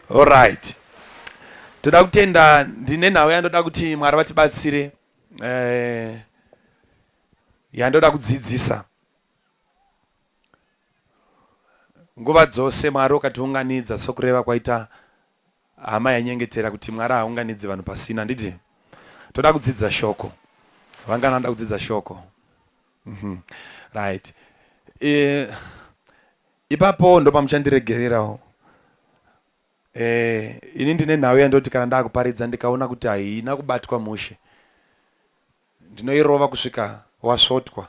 Alright. Toda kutenda ndine nhau yandoda kuti Mwari vatibatsire eh, yandoda kudzidzisa. Nguva dzose Mwari ukatiunganidza sokureva kwaita hama yanyengetera kuti Mwari haunganidzi vanhu pasina handiti? Toda kudzidza shoko. Vangani vanoda kudzidza shoko? Mm -hmm. Right. E, ipapo ndopamuchandiregererawo. E, ini ndine nhau yandoti kana ndakuparidza ndikaona kuti haina kubatwa mushe Ndinoirova kusvika wasvotwa.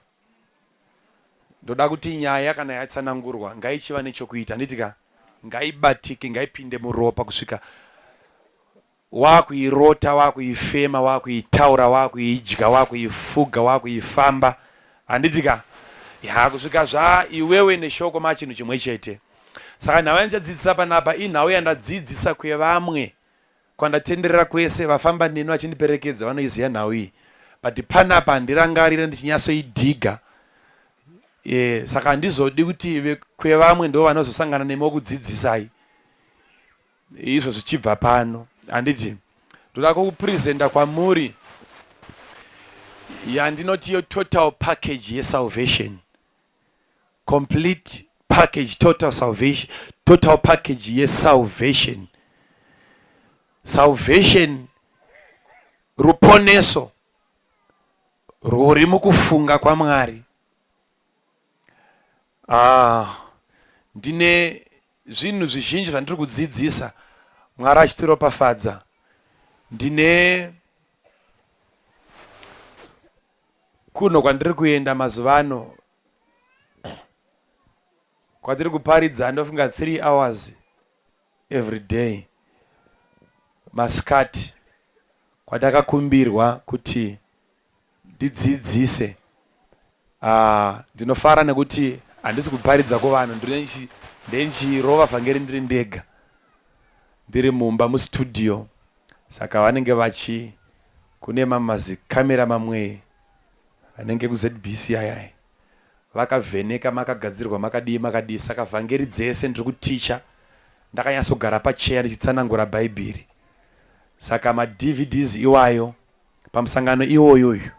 Ndoda kuti nyaya kana yatsanangurwa ngaichiva nechokuita handiti ka? Ngaibatike, ngaipinde muropa kusvika wakuirota, wakuifema, wakuitaura, wakuidya, wakuifuga, wakuifamba handiti ka? Ya kusvika zva iwewe neshoko ma chinhu chimwe chete. Saka nhau yandichadzidzisa panapa inhau yandadzidzisa kwevamwe Kwandatenderera kwese vafamba neni vachindiperekedza vanoiziva nhau iyi but panapa handirangarire ndichinyatsoidhiga e, saka handizodi kuti kwevamwe ndo vanozosangana nemi wokudzidzisai izvo zvichibva pano handiti ndoda kukupresenta kwamuri yandinoti yo total package yesalvation Complete package total salvation total package yesalvation salvation ruponeso rwuri mukufunga kwamwari ah, ndine zvinhu zvizhinji zvandiri kudzidzisa mwari achitiropafadza ndine Kuno kwandiri kuenda mazuva ano kwatiri kuparidza ndofunga 3 hours every day masikati kwatakakumbirwa kuti ndidzidzise ah, ndinofara nekuti handisi kuparidza kuvanhu ndenchirova vhangeri ndiri ndega ndiri mumba mustudio Saka vanenge vachi kune mamazikamera mamwe anenge kuZBC ayaya vakavheneka makagadzirwa makadii makadii saka vhangeri dzese ndiri kuticha ndakanyatsogara pacheya ndichitsanangura bhaibheri saka madvds iwayo pamusangano iwoyoyu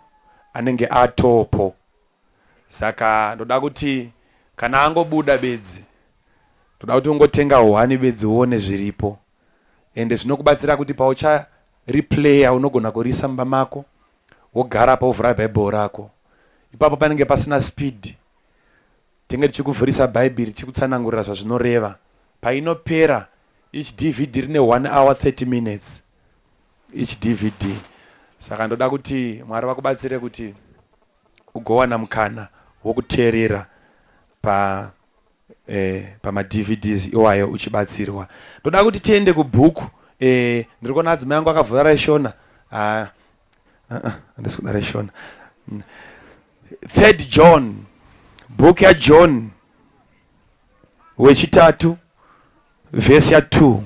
anenge atopo saka ndoda kuti kana angobuda bedzi ndoda kuti ungotenga hwani bedzi uone zviripo Ende zvinokubatsira kuti paucha replayer unogona kuriisa mumba mako wogara apa wovhura bible rako. Ipapo panenge pasina speed. Tinge tichikuvhurisa bhaibheri tichikutsanangurira zvazvinoreva. Painopera each DVD rine 1 hour 30 minutes each DVD. Saka ndoda kuti Mwari vakubatsire kuti ugowana mukana wokuteerera pa eh, pamaDVDs iwayo uchibatsirwa. Ndoda kuti tiende kubhuku eh, ndiri kuona adzimai angu akavhura reshona ah, ah, handisi kuda reshona. Third John, bhuku yaJohn wechitatu vhesi ya 2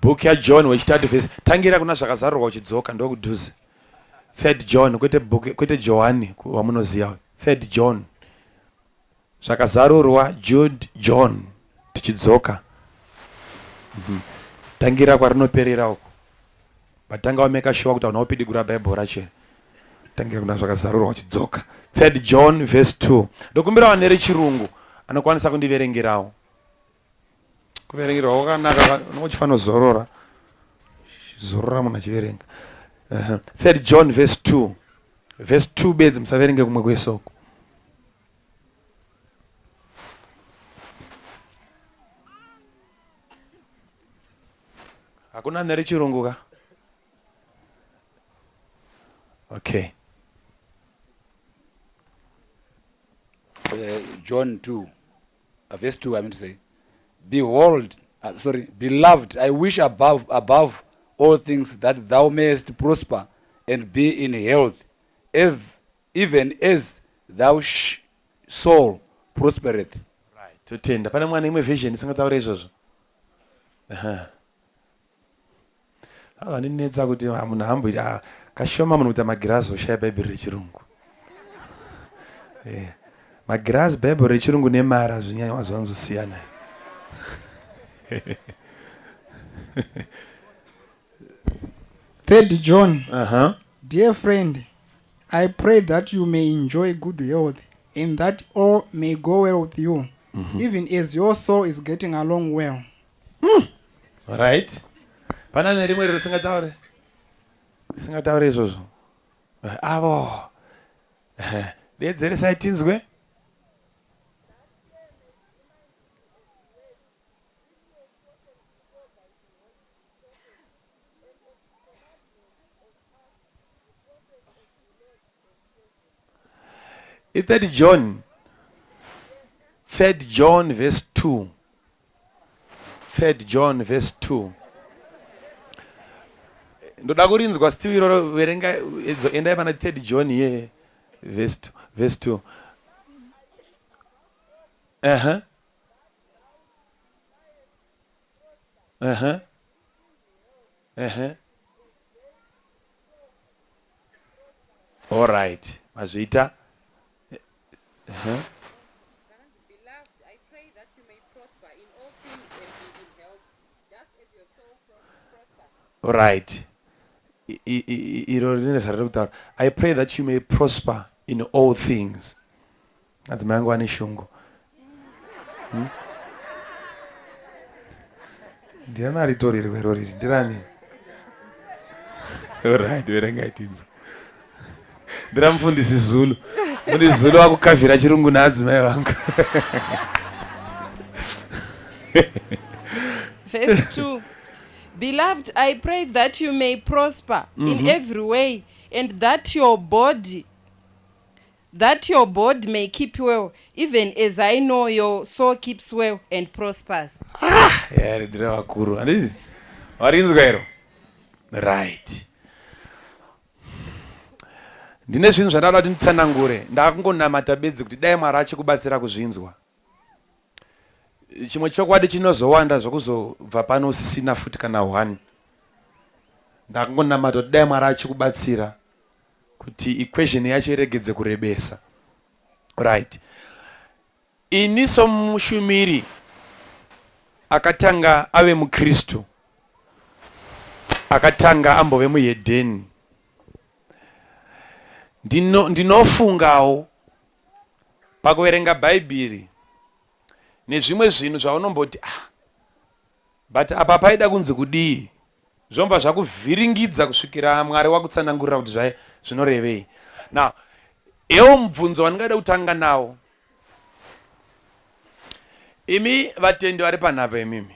Book yaJohn wechitatu vhesi tangira kuna zvakazarurwa uchidzoka ndokudhuze. Third John kwete book kwete Johani wamunoziva. Third John. Zvakazarurwa Jude John tichidzoka. Mm -hmm. Tangira kwarinoperera uko. Batanga wameka sure kuti hauna kupidigura Bible racho. Tangira kuna zvakazarurwa uchidzoka. Third John verse 2. Ndokumbira vane rechirungu anokwanisa kundiverengerawo. Kuverengerwa kwakanaka unenge uchifanira kuzorora. Zorora munhu achiverenga. Third John verse 2. Verse 2 bedzi musaverenge kumwe kwese uko. Hakuna nerechirungu ka? Okay. John 2 verse 2 I mean to say behold sorry beloved I wish above above all things that thou mayest prosper and be in health ev, even as thou soul prospereth. Right, totenda. Pane mwana imwe version isingataure izvozvo. Aha. Vandinetsa kuti ah, munhu hamboita ah, kashoma munhu kuita magirazi oshaya bhaibheri rechirungu. Eh, magirazi bhaibheri rechirungu nemari hazvinyanya mazvanzosiyana. Third John. Dear friend, I pray that you may enjoy good health and that all may go well with you, even as your soul is getting along well. Right, pana nerimwe risingataure, risingataure izvozvo. Avo dedzeresai tinzwe. I-third John, third John verse 2, third John verse 2. Ndoda kurinzwa still iroro. Verenga, endai pana third John ye verse 2, verse 2. All right, mazviita. Beloved, I pray that you may prosper in all things and be in health, just as your soul prospers. Right. Iro rine zvariri kutaura. I pray that you may prosper in all things. Adzimai angu ane shungu. Ndiani aritorerwa iro riri? Ndirani? Alright, verengai tinzwa. Ndiramufundisi Zulu. Mufundisi Zulu wakukavhira chirungu naadzimai vangu. Verse 2. Beloved, I pray that you may prosper in every way and that your body may keep well, even as I know your soul keeps well and prospers. Yari ndire vakuru, handiti? Warinzwa iro? Right, ndine zvinhu zvandada kuti nditsanangure. Ndakungonamata bedzi kuti dai Mwari achikubatsira kuzvinzwa. Chimwe chokwadi chinozowanda zvokuzobva pano usisina futi kana one. Ndakungonamata kuti dai Mwari achikubatsira kuti equation yacho iregedze kurebesa. Right, ini somushumiri akatanga ave mukristu, akatanga ambove muhedheni, ndinofungawo pakuverenga Bhaibheri nezvimwe zvinhu zvaunomboti, "Ah, but apa paida kunzi kudii?" Zvobva zvakuvhiringidza kusvikira Mwari wakutsanangurira kuti zvai zvinorevei. Now, ewo mubvunzo wandingada kutanga nawo, imi vatendi vari panapa, imimi,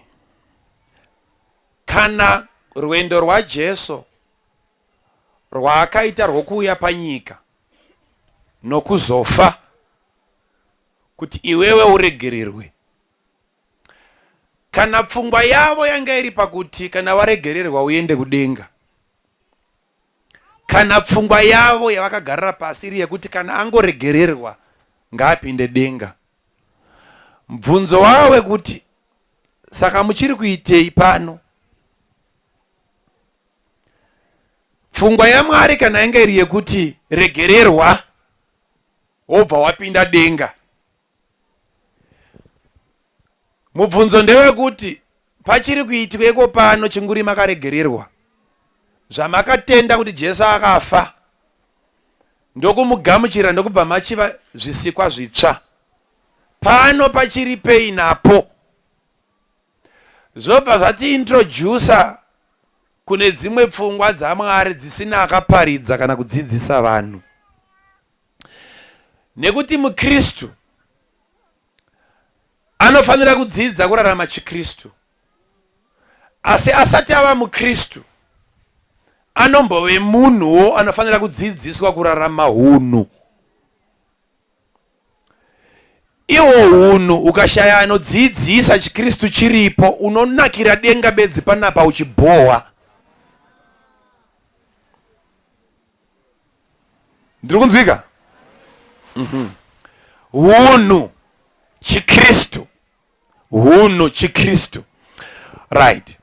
kana rwendo rwaJesu rwaakaita rwokuuya panyika nokuzofa kuti iwewe uregererwe, kana pfungwa yavo yanga iri pakuti kana waregererwa uende kudenga, kana pfungwa yavo yavakagarira pasi iri yekuti kana angoregererwa ngaapinde denga, mubvunzo wavo wekuti, saka muchiri kuitei pano? Pfungwa yaMwari kana yanga iri yekuti regererwa wobva wapinda denga, mubvunzo ndewekuti pachiri kuitweko pano? Chinguri makaregererwa, zvamakatenda kuti Jesu akafa, ndokumugamuchira, ndokubva machiva zvisikwa zvitsva, pano pachiri pei napo? Zvobva zvatiintrodusa kune dzimwe pfungwa dzaMwari dzisina akaparidza kana kudzidzisa vanhu, nekuti mukristu anofanira kudzidza kurarama chikristu, asi asati ava mukristu anombove munhuwo anofanira kudzidziswa kurarama hunhu. Ihwo hunhu ukashaya anodzidzisa, chikristu chiripo, unonakira denga bedzi, panapa uchibhohwa. Ndiri kunzwika? Hunhu chikristu, hunhu chikristu. Right,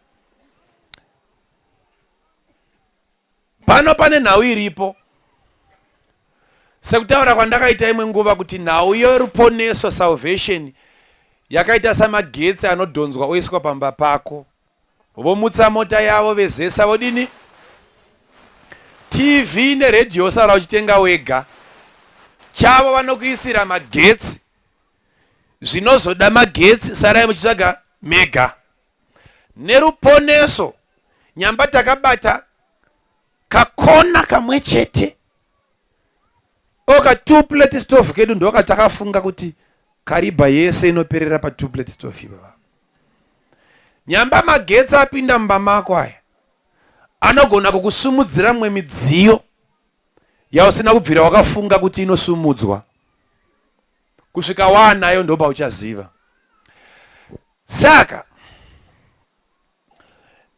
pano pane nhau iripo. Sekutaura kwandakaita imwe nguva kuti nhau yeruponeso, salvation. Yakaita samagetsi anodhonzwa oiswa pamba pako. Vomutsa mota yavo veZESA vodini? TV neredhiyo osara uchitenga wega. Chavo vanokuisira magetsi. Zvinozoda magetsi sarai muchitsvaga mega. Neruponeso nyamba takabata kakona kamwe chete oka two plate stove kedu ndokatakafunga kuti karibha yese inoperera pa two plate stove ipapa nyamba magetsi apinda mumba mako aya anogona kukusumudzira mumwe midziyo yausina kubvira wakafunga kuti inosumudzwa kusvika waanayo ndopauchaziva saka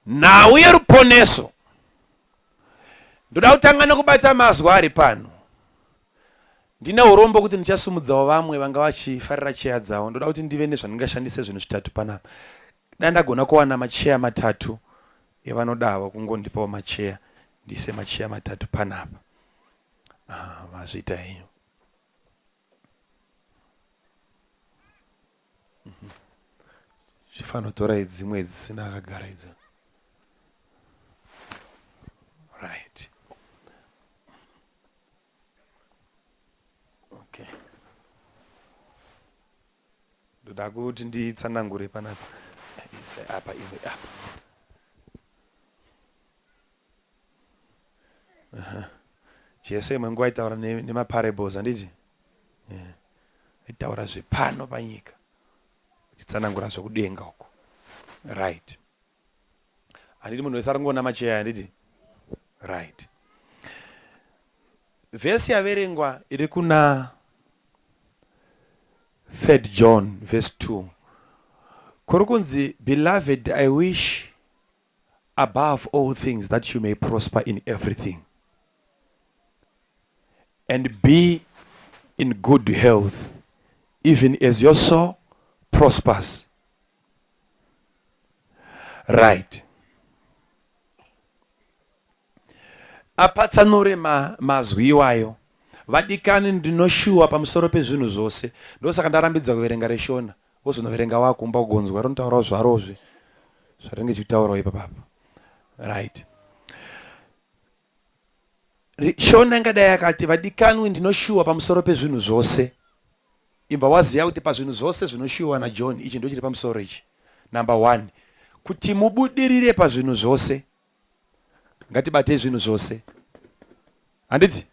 Nhau yeruponeso. Ndoda kutanga nekubata mazwi ari pano. Ndine urombo kuti ndichasumudzawo vamwe vanga vachifarira cheya dzavo. Ndoda kuti ndive nezvandingashandise zvinhu zvitatu panapa. Dai ndagona kuwana macheya matatu evanodavo kungondipawo macheya ndiise macheya matatu panapa. Ah, mazviita henyu. Chifanotorai dzimwe dzisina akagara idzo. Right. Okay. Ndoda kuti nditsanangure panapa. Isai apa imwe apa. Jesu imwe nguva aitaura nemaparables handiti? Yeah. Aitaura zvepano panyika. Achitsanangura zvekudenga uko. Right. Handiti munhu wese ari kungoona macheya handiti? Right. Vhesi yaverengwa iri kuna 3 John verse 2. Kuri kunzi beloved I wish above all things that you may prosper in everything and be in good health even as your soul prospers right apatsanure ma, mazwi iwayo vadikani ndinoshuwa pamusoro pezvinhu zvose ndosaka ndarambidza kuverenga reshona Wozonoverenga wakumba ugonzwa rinotaurawo zvarozve zvarinenge chitaurawo ipapapa. Right. Shona ingadai yakati vadikanwi ndinoshuwa pamusoro pezvinhu zvose. Imba waziva kuti pazvinhu zvose zvinoshuwa naJohn ichi ndochiri pamusoro ichi. Number one, kuti mubudirire pazvinhu zvose. Ngatibatei zvinhu zvose. Handiti?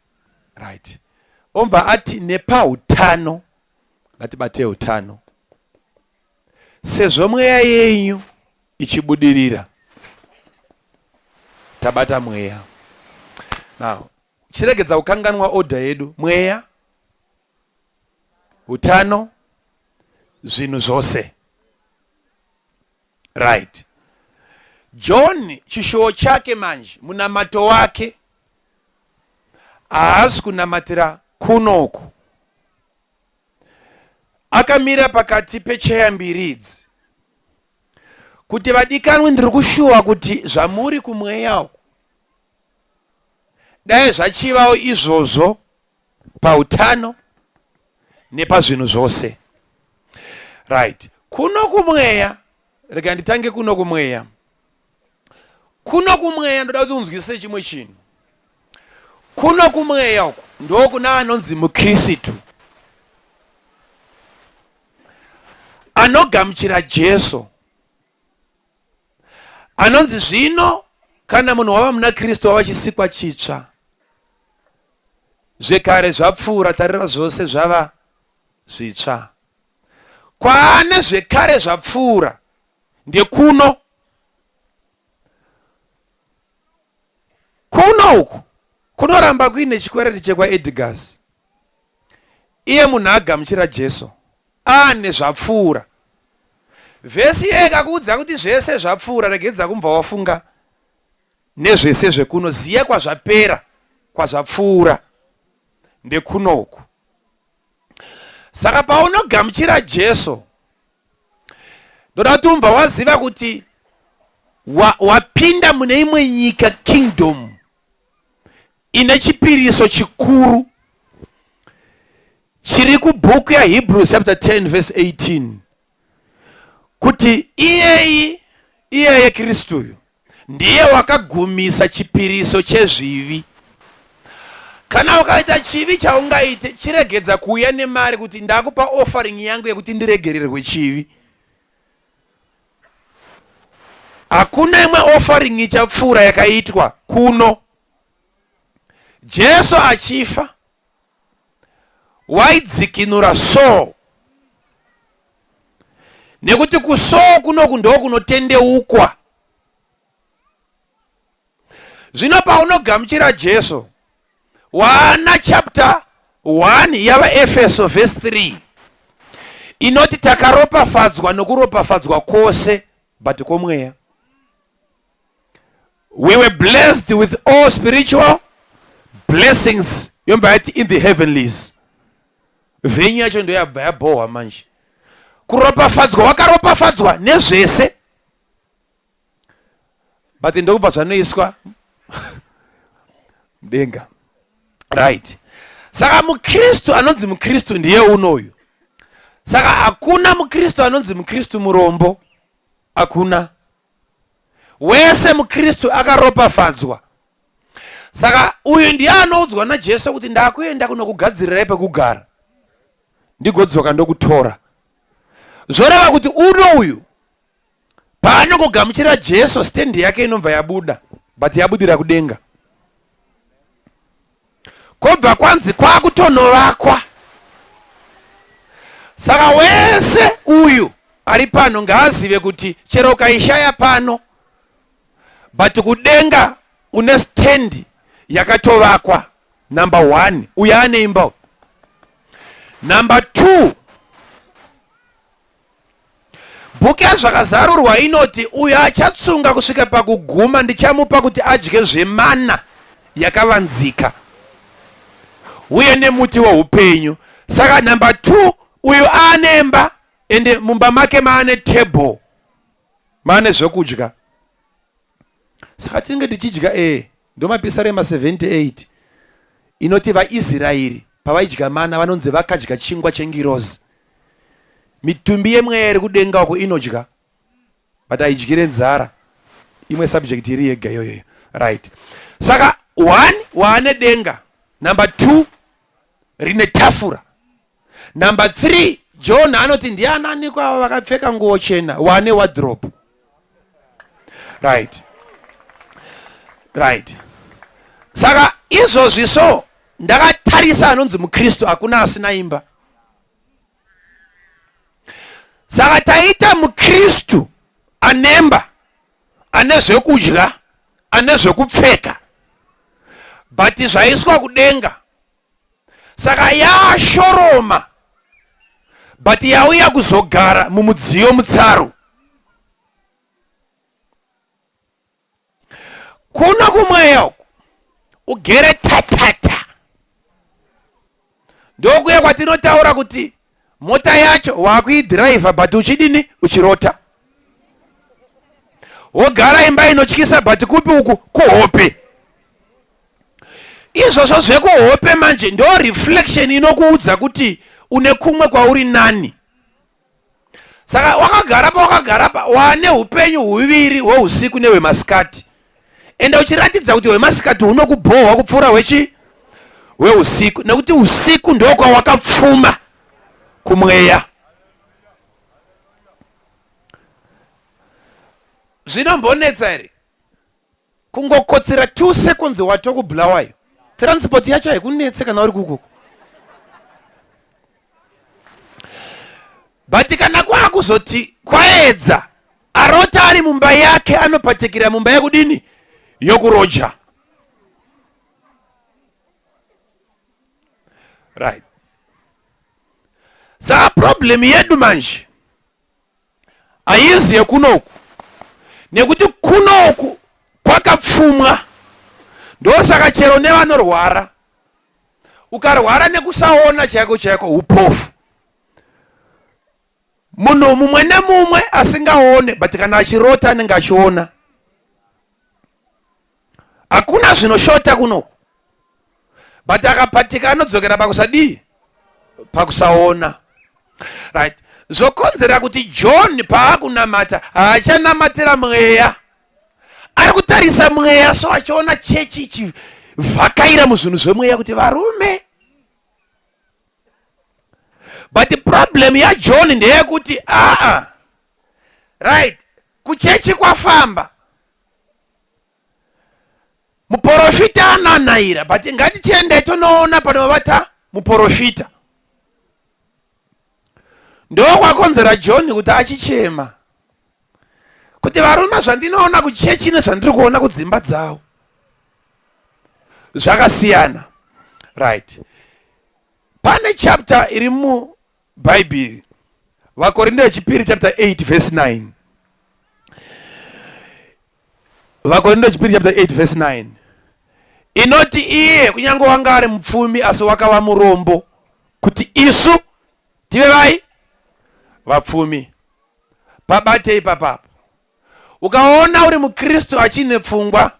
Right. Omva ati nepautano ngatibatei utano sezvo mweya yenyu ichibudirira. Tabata mweya. Now, chiregedza kukanganwa order yedu. Mweya, utano, zvinhu zvose. Right. John chishuwo chake manje munamato wake haasi kunamatira kunoku. Akamira pakati pecheya mbiri idzi kuti vadikanwi ndiri kushuwa kuti zvamuri kumweya uku dai zvachivawo izvozvo pautano nepazvinhu zvose right kuno kumweya rega nditange kuno kumweya kuno kumweya ndoda kuti unzwisise chimwe chinhu kuno kumweya uku ndokuna anonzi mukristu anogamuchira jesu anonzi zvino kana munhu wava muna kristu wava chisikwa chitsva zvekare zvapfuura tarira zvose zvava zvitsva kwaane zvekare zvapfuura ndekuno kuno uku kunoramba kuine chikwereti chekwaedgars iye munhu agamuchira jesu ane zvapfuura vhesi iye ikakuudza kuti zvese zvapfuura regedza kumbva wafunga nezvese zvekuno ziya kwazvapera kwazvapfuura ndekuno uku saka paunogamuchira jesu ndoda kuti umbva waziva kuti wapinda wa mune imwe nyika kingdom ine chipiriso chikuru chiri kubhuku yahebrews chapter 10 verse 18. Kuti iyeyi iyeye Kristu uyu ndiye wakagumisa chipiriso chezvivi. Kana ukaita chivi chaungaite, chiregedza kuuya nemari kuti ndakupa offering yangu yekuti ndiregererwe chivi. Hakuna imwe offering ichapfuura yakaitwa kuno. Jesu achifa waidzikinura soul nekuti kusoul kunoku ndokunotendeukwa. Zvino paunogamuchira Jesu waana chapter 1 yavaEfeso verse 3 inoti takaropafadzwa nokuropafadzwa kwose but kwomweya. We were blessed with all spiritual blessings yobva yati in the heavenlies. Venyu yacho ndoyabva yabhohwa manje. Kuropafadzwa wakaropafadzwa nezvese but ndokubva zvanoiswa mudenga. Right. Saka muKristu anonzi muKristu ndiye unoyu. Saka hakuna muKristu anonzi muKristu murombo. Hakuna. Wese muKristu akaropafadzwa. Saka uyu ndiye anoudzwa naJesu kuti ndakuenda kunokugadzirirai pekugara, ndigodzoka ndokutora. Zvoreva kuti uno uyu paanongogamuchira Jesu, stendi yake inobva yabuda, but yabudira kudenga. Kobva kwanzi kwakutonovakwa. Saka wese uyu ari pano ngaazive kuti chero ukaishaya pano, but kudenga une stand yakatovakwa. Number 1, uyo ane imba. Number 2, Bhuku yaZvakazarurwa inoti, Uyo achatsunga kusvika pakuguma ndichamupa kuti adye zvemana yakavanzika uye nemuti woupenyu. Saka number 2, uyu anemba ende mumba make maane table, maane zvekudya. Saka tinenge tichidya ee ndomapisarema 78 inoti vaIsraeri pavaidya mana vanonzi vakadya chingwa chengirozi. Mitumbi yemweya iri kudenga uko inodya but haidyire nzara. Imwe subject iri yega iyoyo. Right. Saka one waane denga, number 2 rine tafura. Number 3 John anoti ndiananiko ava vakapfeka nguo chena wane wardrobe. Right. Right. Saka izvozvi so ndakatarisa anonzi muKristu hakuna asina imba. Saka taita muKristu anemba, ane zvekudya, ane zvekupfeka, but zvaiswa kudenga. Saka yashoroma but yauya kuzogara mumudziyo mutsaru. Kuno kumweya uku ugere tatata, ndokuya kwatinotaura kuti mota yacho wakuidhiraivha but uchidini, uchirota. Wogara imba inotyisa but kupi uku, kuhope. Izvozvo zvekuhope manje ndo reflection inokuudza kuti une kumwe kwauri nani. Saka wakagara pa wakagara pa wane upenyu huviri hweusiku nehwemasikati, ende uchiratidza kuti hwemasikati hunokubhohwa kupfuura hwechi hweusiku, nekuti usiku ndokwawakapfuma kumweya. Zvinombonetsa here kungokotsera 2 seconds watokubulawayo? Transport yacho haikunetse kana uri kukuku, but kana kwakuzoti kwaedza, arota ari mumba yake anopatikira mumba yekudini, yokuroja. Right. Saka problem yedu manje haizi yekunoku, nekuti kunoku kwakapfumwa. Ndosaka chero nevanorwara, ukarwara nekusaona chaiko chaiko, upofu, munhu mumwe nemumwe asingaone, but kana achirota anenge achiona. Hakuna zvinoshota kunoku, but akapatika anodzokera pakusadii, pakusaona. Right. Zvokonzera kuti John paakunamata haachanamatira mweya, ari kutarisa mweya so achiona chechi ichivhakaira muzvinhu zvemweya kuti varume. But problem yaJohn ndeyekuti aa right, kuchechi kwafamba, muporofita ananaira, but ngatichiendai tonoona panovata muporofita. Ndokwakonzera John kuti achichema kuti varume, zvandinoona kuchechi nezvandiri kuona kudzimba dzavo zvakasiyana. Right, pane chapter iri mubhaibheri, Vakorinto yechipiri chapter 8 verse 9. Vakorinto yechipiri chapter 8 verse 9 inoti, iye kunyange wanga ari mupfumi, asi wakava murombo kuti isu tive vai vapfumi. Pabate ipapapo. Ukaona uri mukristu achine pfungwa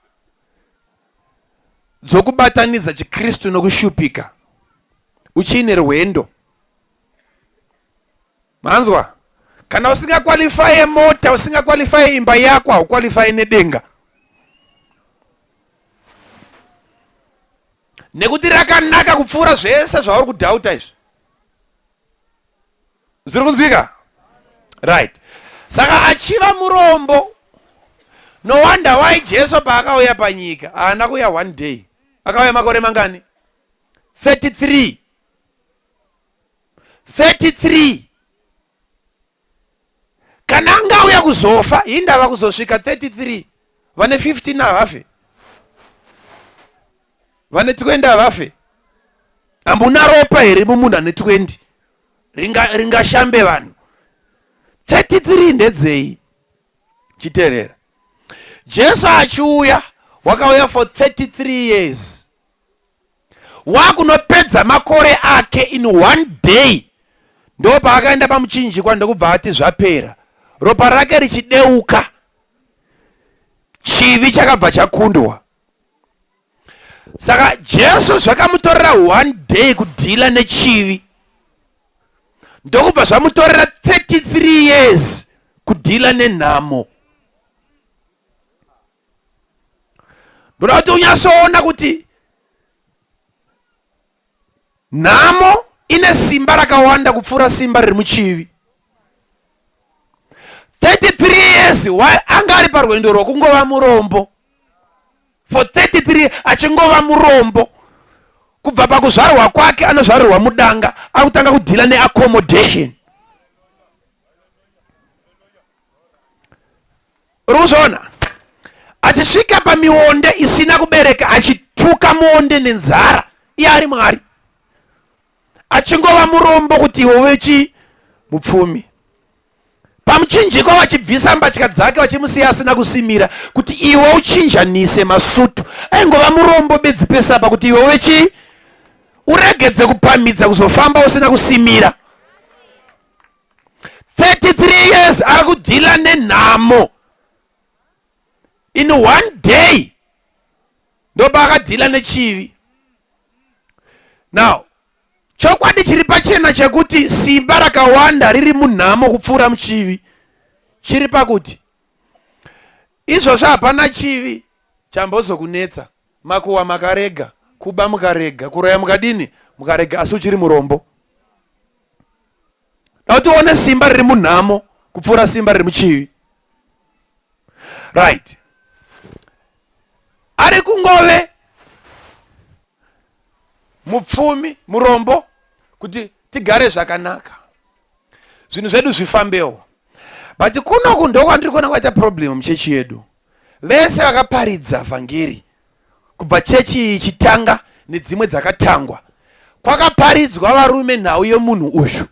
dzokubatanidza chikristu nokushupika, uchiine rwendo. Manzwa? Kana usingakwalifaye mota, usingakwalifaye imba yako, haukwalifaye nedenga, nekuti rakanaka kupfuura zvese zvauri kudhauta izvi. Zviri kunzwika? Right. Saka achiva murombo, no wonder why Jesu paakauya panyika haana kuuya one day. Akauya makore mangani? 33. 33. Kana angauya kuzofa, indava kuzosvika 33? Vane 15 havafe, vane 20 havafe. Hamuna ropa here mumunhu ane 20 ringashambe ringa vanhu? 33 ndedzei? Chiteerera, Jesu achiuya wakauya for 33 years, wakunopedza makore ake in one day. Ndo paakaenda pamuchinjikwa, ndokubva ati zvapera, ropa rake richideuka, chivi chakabva chakundwa. Saka Jesu zvakamutorera one day kudhila nechivi, ndokubva zvamutorera 33 years kudhila nenhamo. Ndoda kuti unyatsoona kuti nhamo ine simba rakawanda kupfuura simba riri muchivi. 33 years anga ari parwendo rwokungova murombo for 33, achingova murombo kubva pakuzvarwa kwake. Anozvarirwa mudanga, ari kutanga kudhila neaccommodation. Uri kuzviona? Achisvika pamionde isina kubereka, achituka muonde nenzara, iye ari Mwari, achingova murombo kuti iwe uve mupfumi. Pamuchinjikwa vachibvisa mbatya dzake, vachimusiya asina kusimira kuti iwe uchinjanise masutu. Aingova murombo bedzi pese apa kuti iwe uve uregedze kupamhidza kuzofamba usina kusimira. 33 years ari kudhila nenhamo. In one day ndopaakadhila nechivi. Now, chokwadi chiri pachena chekuti simba rakawanda riri munhamo kupfuura muchivi chiri pakuti izvozvo hapana chivi chambozokunetsa. Makuhwa makarega, kuba mukarega, kuraya mukadini mukarega, asi uchiri murombo. Da kuti uone simba riri munhamo kupfuura simba riri muchivi. Right, ari kungove mupfumi, murombo kuti tigare zvakanaka, zvinhu zvedu zvifambewo. But kunoku ndokwandiri kuona kwaita problem muchechi yedu. Vese vakaparidza vhangeri kubva chechi iyi ichitanga nedzimwe dzakatangwa, kwakaparidzwa varume nhau yemunhu uyu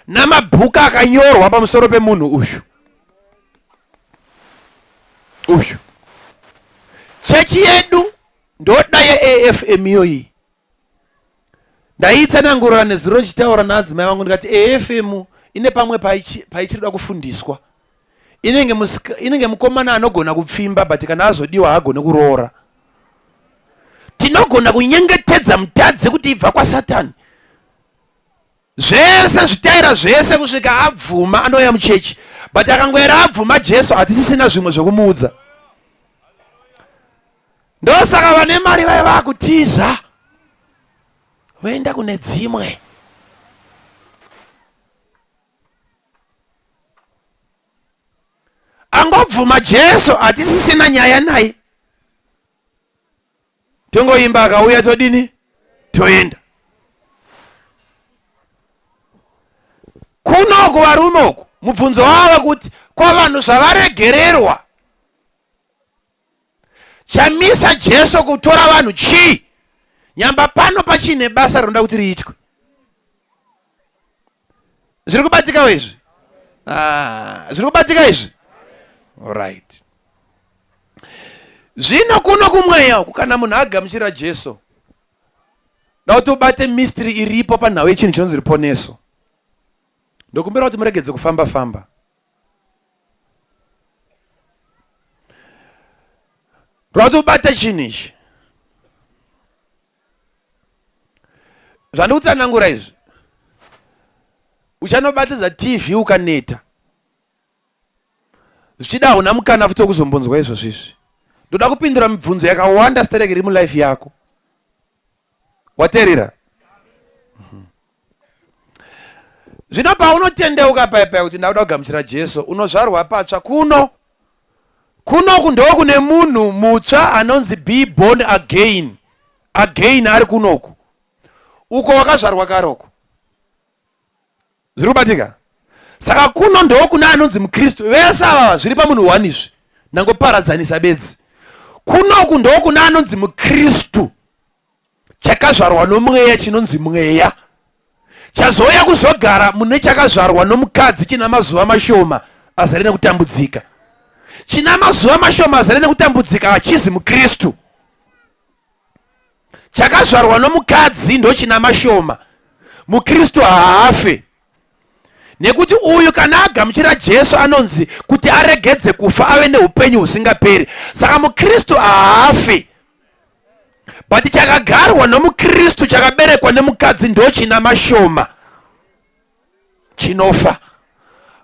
namabhuku akanyorwa pamusoro pemunhu uyu. Chechi yedu ndoda yeAFM iyoyi. Ndaitsanangurira nezuro ndichitaura naadzimai vangu, ndikati AFM ine pamwe paichirida kufundiswa. Inenge mukomana anogona kupfimba, but kana azodiwa haagone kuroora. Tinogona kunyengetedza mutadzi kuti ibva kwasatani. Zvese zvitaira zvese kusvika abvuma anouya muchechi, but akangoera abvuma Jesu hatisisina zvimwe zvekumuudza. Ndosaka vane mari vaiva vakutiza voenda kune dzimwe. Angobvuma Jesu hatisisina nyaya naye, tongoimba akauya todini, toenda. Kunoku varume uku mubvunzo wava kuti kwavanhu zvavaregererwa Chamisa Jesu kutora vanhu chii? Nyamba pano pachiine basa rinoda kuti riitwe. Zviri kubatikawo izvi? Ah, zviri kubatika izvi? Right. Zvino kuno kumweya uku kana munhu agamuchira Jesu, da kuti ubate mystery iripo panhau yechinhu chinonzi ruponeso. Ndokumbira kuti muregedze kufamba famba. Ndoda kuti ubate chinhu ichi. Zvandikutsanangura izvi, uchanobatidza TV ukaneta, zvichida hauna mukana futi wekuzombonzwa izvozvo izvi. Ndoda kupindura mibvunzo yakawanda stereki iri mulife yako. Wateerera? Zvino paunotendeuka paya paya kuti ndakuda kugamuchira Jesu, unozvarwa patsva kuno. Kunoku ndokune munhu mutsva anonzi be born again. Again ari kunoku. Uko wakazvarwa kare uko. Zviri kubatika? Saka kuno ndokuna anonzi muKristu. Vese ava zviri pamunhu one izvi. Ndangoparadzanisa bedzi. Kunoku ndokuna anonzi muKristu. Chakazvarwa nomweya chinonzi mweya. Chazouya kuzogara mune chakazvarwa nomukadzi china mazuva mashoma azere nekutambudzika. China mazuva mashoma azere nekutambudzika hachizi muKristu. Chakazvarwa nomukadzi ndochina mashoma. MuKristu haafe. Nekuti uyu kana agamuchira Jesu anonzi kuti aregedze kufa ave neupenyu husingaperi. Saka muKristu haafe. But chakagarwa nomuKristu chakaberekwa nemukadzi ndochina mashoma chinofa.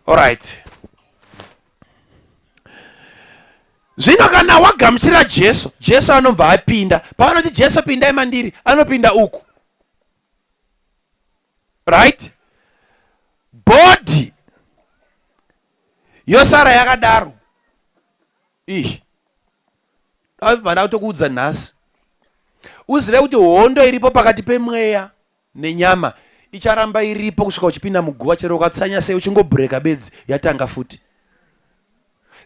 Alright. Zvino kana wagamuchira Jesu, Jesu anobva apinda. Pavanoti Jesu pindai mandiri, anopinda uku. Right? Body yosara yakadaro. Ih. Vana kutokuudza nhasi. Uzive kuti hondo iripo pakati pemweya nenyama icharamba iripo kusvika uchipinda muguva chero ukatsanya sei uchingobhureka bedzi yatanga futi.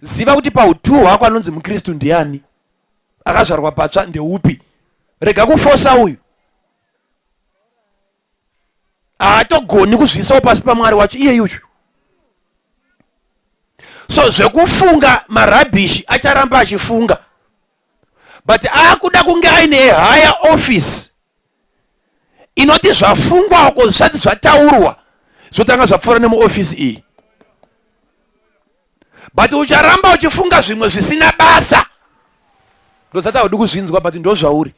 Ziva kuti pautu hwako anonzi muKristu ndiani, akazvarwa patsva ndeupi. Rega kufosa uyu, haatogoni kuzviisawo pasi paMwari wacho iye uyu. So zvekufunga marabhishi acharamba achifunga, but akuda kunge aine higher office inoti zvafungwa uko zvisati zvataurwa zvotanga zvapfuura nemuofisi iyi. But ucharamba uchifunga zvimwe zvisina basa, ndosati haudi kuzvinzwa, but ndozvauri.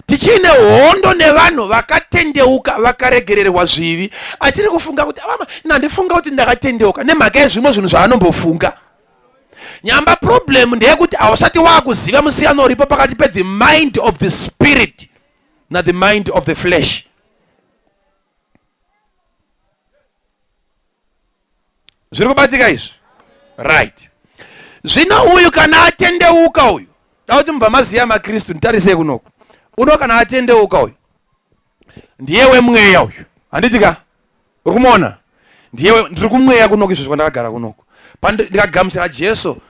Tichiine hondo nevanhu vakatendeuka vakaregererwa zvivi, achiri kufunga kuti mama ina handifunga kuti ndakatendeuka nemhaka yezvimwe zvinhu zvaanombofunga. Nyamba problem ndeyekuti hausati waakuziva musiyano uripo pakati pe the mind of the spirit na the mind of the flesh. Zviri kubatika izvi? Right. Zvino uyu kana atendeuka uyu, da kuti mubva maziya maKristu, nditarisei kunoku. Uno kana atendeuka uyu, ndiye wemweya uyu. Handiti ka? Uri kumuona? Ndiye ndiri kumweya kunoku izvozvo kwandakagara kunoku. Ndikagamuchira Jesu,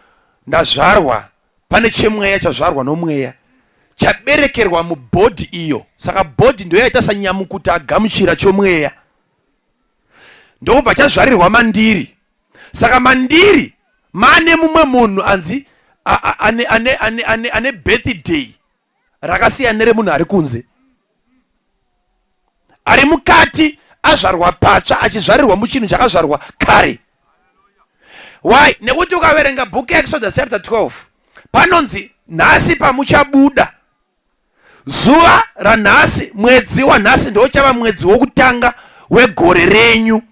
ndazvarwa pane chemweya chazvarwa nomweya chaberekerwa mubhodhi iyo. Saka bhodhi ndiyo yaita sanyamukuta agamuchira chomweya, ndokubva chazvarirwa mandiri. Saka mandiri maane mumwe munhu anzi ane, ane, ane, ane, ane birthday rakasiyana neremunhu ari kunze, ari mukati, azvarwa patsva, achizvarirwa muchinhu chakazvarwa kare. Why? Nekuti ukaverenga book yaExodus chapter 12 panonzi nhasi pamuchabuda. Zuva ranhasi, mwedzi wanhasi ndochava mwedzi wokutanga wegore renyu.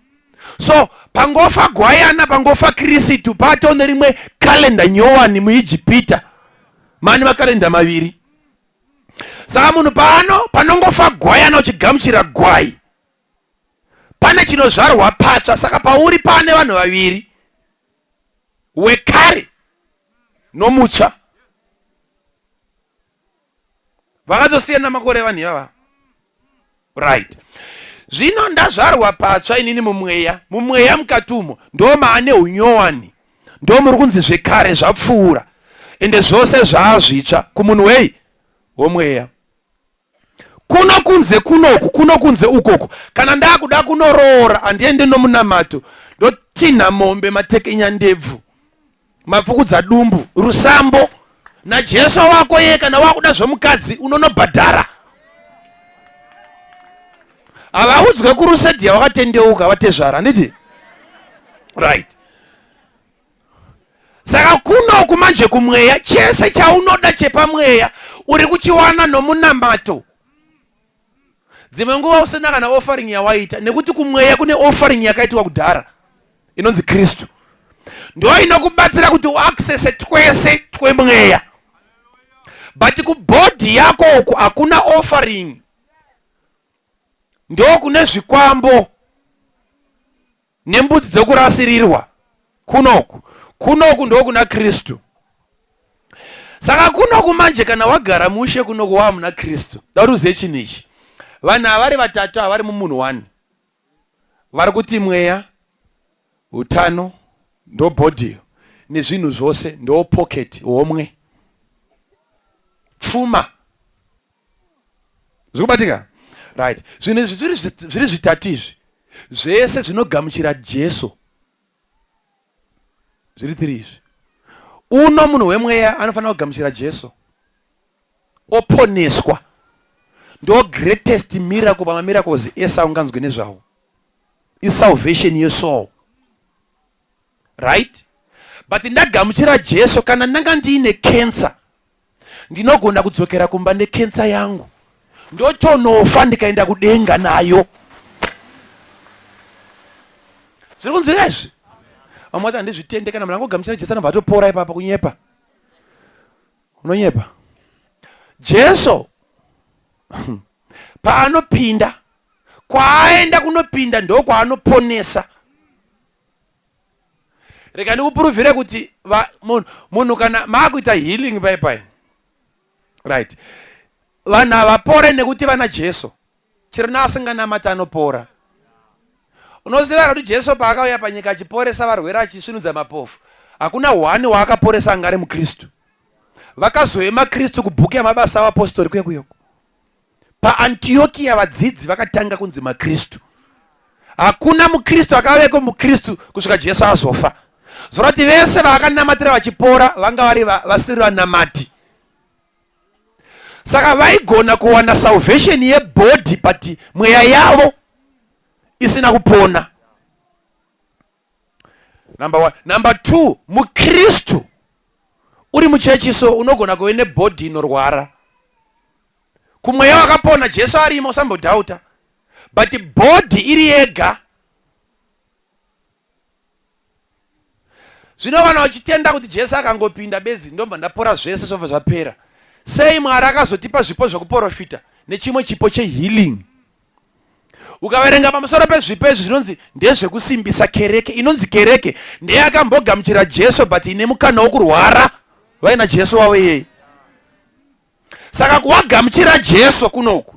So pangofa gwayana, pangofa Kirisitu, pato nerimwe kalenda nyowani muIjipita. Mani makalenda maviri. Saka munhu paano panongofa gwayana uchigamuchira gwai, pane chinozvarwa patsva. Saka pauri pane vanhu vaviri, wekare nomutsva. Vakatosiyana makore vanhu ivava. Right. Zvino ndazvarwa patsva inini mumweya. Mumweya mukati umo ndo maane unyowani, ndo muri kunzi zvekare zvapfuura ende zvose zvaazvitsva kumunhu wei womweya. Kuno kunze kunoku, kuno kunze ukoku, kana ndakuda kunoroora handiende nomunamato, ndotinha mombe, matekenya ndebvu, mapfukudza dumbu, rusambo naJesu wako ye. Kana wakuda zvomukadzi unonobhadhara. Havaudzwe kurusedhiya wakatendeuka vatezvara, handiti? Right. Saka kunoku manje kumweya, chese chaunoda chepamweya uri kuchiwana nomunamato. Dzimwe nguva usina kana offering yawaita, nekuti kumweya kune offering yakaitwa kudhara inonzi Kristu, ndo inokubatsira kuti uaccesse twese twemweya. But kubhodhi yako uku hakuna offering, ndo kune zvikwambo nembudzi dzokurasirirwa. Kunoku kunoku ndokuna Kristu. Saka kunoku manje kana wagara mushe kunoku wava muna Kristu, da kuti uzive chinhu ichi. Vanhu ava vari vatatu ava vari mumunhu one, vari kuti mweya, utano ndo bhodhi nezvinhu zvose ndo pocket, homwe, pfuma. Zviri kubatika? Right. Zvinhu izvi zviri zvitatu izvi zvese zvinogamuchira Jesu. Zviri tiri izvi. Uno munhu wemweya anofanira kugamuchira Jesu oponeswa. Ndo greatest miracle pamamiracles ese aunganzwe nezvawo, isalvation yesoul. Right? But ndagamuchira Jesu, kana ndanga ndiine cancer, ndinogona kudzokera kumba nekensa yangu, ndotonofa ndikaenda kudenga nayo. Zviri kunzwika izvi? Vamwe vati handizvitende, kana munhu angogamuchira Jesu anobva atopora ipapa. Kunyepa, unonyepa. Jesu paanopinda, kwaaenda kunopinda ndokwaanoponesa. Rega ndikupuruvhire kuti munhu kana maakuita healing pai pai, right, vanhu havapore nekuti vana Jesu. Chero naasinganamati anopora. Unoziva kuti Jesu paakauya panyika achiporesa varwere, achisvinudza mapofu, hakuna hwani waakaporesa anga ari muKristu. Vakazove maKristu kubhuku yamabasa avapostori kuya kuyoko paAntiokia, vadzidzi vakatanga kunzi maKristu. Hakuna muKristu akaveko muKristu kusvika Jesu azofa. Zorati vese vaakanamatira vachipora vanga vari vasiri vanamati. Saka vaigona kuwana salvation yebody, but mweya yavo isina kupona. Number one. Number two, muKristu uri muchechi so unogona kuve nebhodhi inorwara. Kumweya wakapona, Jesu arimo, usambodhauta, but bhodhi iri yega. Zvino kana uchitenda kuti Jesu akangopinda bedzi ndobva ndapora, zvese zvobva zvapera, sei Mwari akazotipa zvipo zvekuprofita nechimwe chipo chehealing? Ukaverenga pamusoro pezvipo izvi, zvinonzi ndezvekusimbisa kereke. Inonzi kereke ndeyakambogamuchira Jesu but ine mukana wokurwara vaina Jesu wavo iyeye. Saka kuwagamuchira Jesu kunoku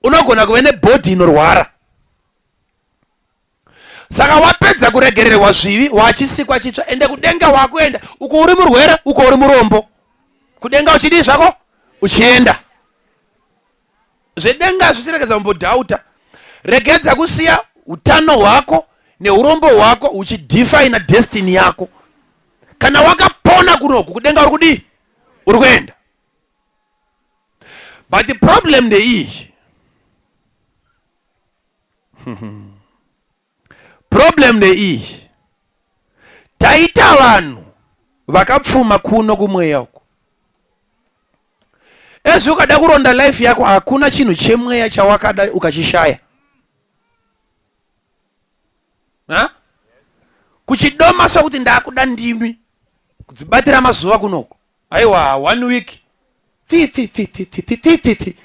unogona kuve nebhodhi inorwara. Saka wapedza kuregererwa zvivi, wachisikwa chitsva, ende kudenga wakuenda. Uko uri murwere, uko uri murombo, kudenga uchidii zvako? Uchienda. Zvedenga zvichiregedza kumbodhauta. Regedza kusiya utano hwako neurombo hwako huchidefina destiny yako. Kana wakapona kunoku, kudenga uri kudii? Uri kuenda. But the problem ndeiyi, problem ndeiyi, taita vanhu vakapfuma kuno kumweya uku. Izvezvi ukada kuronda life yako hakuna chinhu chemweya chawakada ukachishaya. Ha? Kuchidoma sokuti ndakuda ndimi kudzibatira mazuva kunoko. Aiwa one week. Thi thi thi thi thi thi thi thi.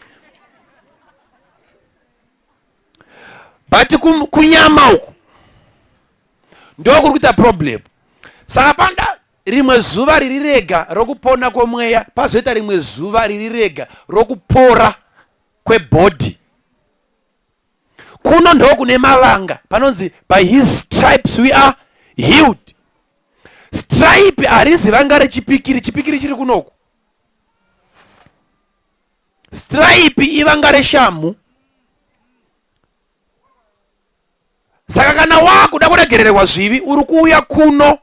But kunyama uku ndokuri kuita problem. Saka panda rimwe zuva riri rega rokupona kwomweya pazoita rimwe zuva riri rega rokupora kwebhodhi kuno ndokune mavanga panonzi by his stripes we are healed stripe harizi vanga rechipikiri chipikiri chiri kunoku stripe ivanga reshamhu saka kana wakuda kuregererwa zvivi uri kuuya kuno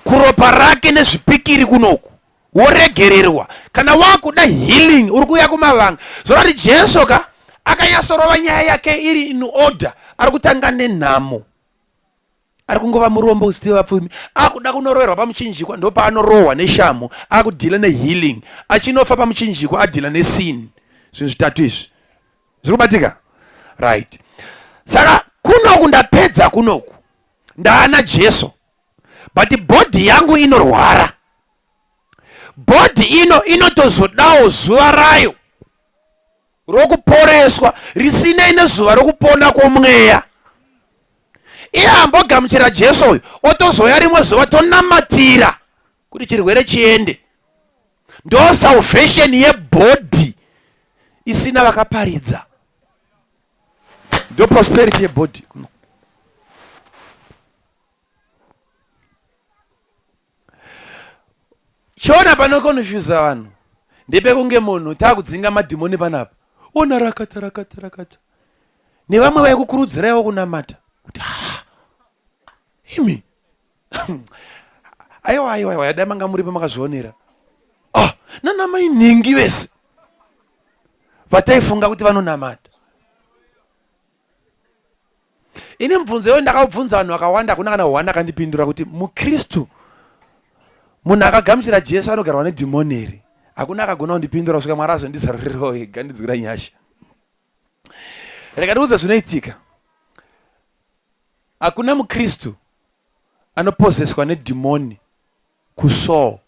kuropa rake nezvipikiri kunoku woregererwa kana wakuda healing uri kuuya kumavanga zvorati jesu ka akanyatsorova nyaya yake iri in order ari kutanga nenhamo ari kungova murombo usiti vapfumi akuda kunoroverwa pamuchinjikwa ndopaanorohwa neshamhu akudhila nehealing achinofa pamuchinjikwa adhila nesin zvinhu zvitatu izvi zviri kubatika right saka kunoku ndapedza kunoku ndaana jesu but bhodhi yangu inorwara bhodhi ino inotozodawo zuva rayo rokuporeswa risinei nezuva rokupona kwomweya iye ambogamuchira jesu uyu otozouya rimwe zuva tonamatira kuti chirwere chiende ndo salvation yebhodhi isina vakaparidza ndo prosperity yebhodhi Chiona panokonfusa vanhu ndepekunge munhu takudzinga madhimoni panapa ona rakata rakata rakata nevamwe vaikukurudziraiwo kunamata kuti ha imi aiwa aiwa aiwa dai manga muripo makazvionera ah nana mai nhingi vese vataifunga kuti vanonamata Ini mubvunzo iyoyo ndakaubvunza vanhu vakawanda hakuna kana one akandipindura kuti mukristu munhu akagamuchira Jesu anogarwa nedhimoni here? Hakuna akagona kundipindura kusvika Mwari azondizarurirawo ega ndinzwira nyasha. Rega ndikuudze zvinoitika. Hakuna mukristu anopozeswa nedhimoni kusoul.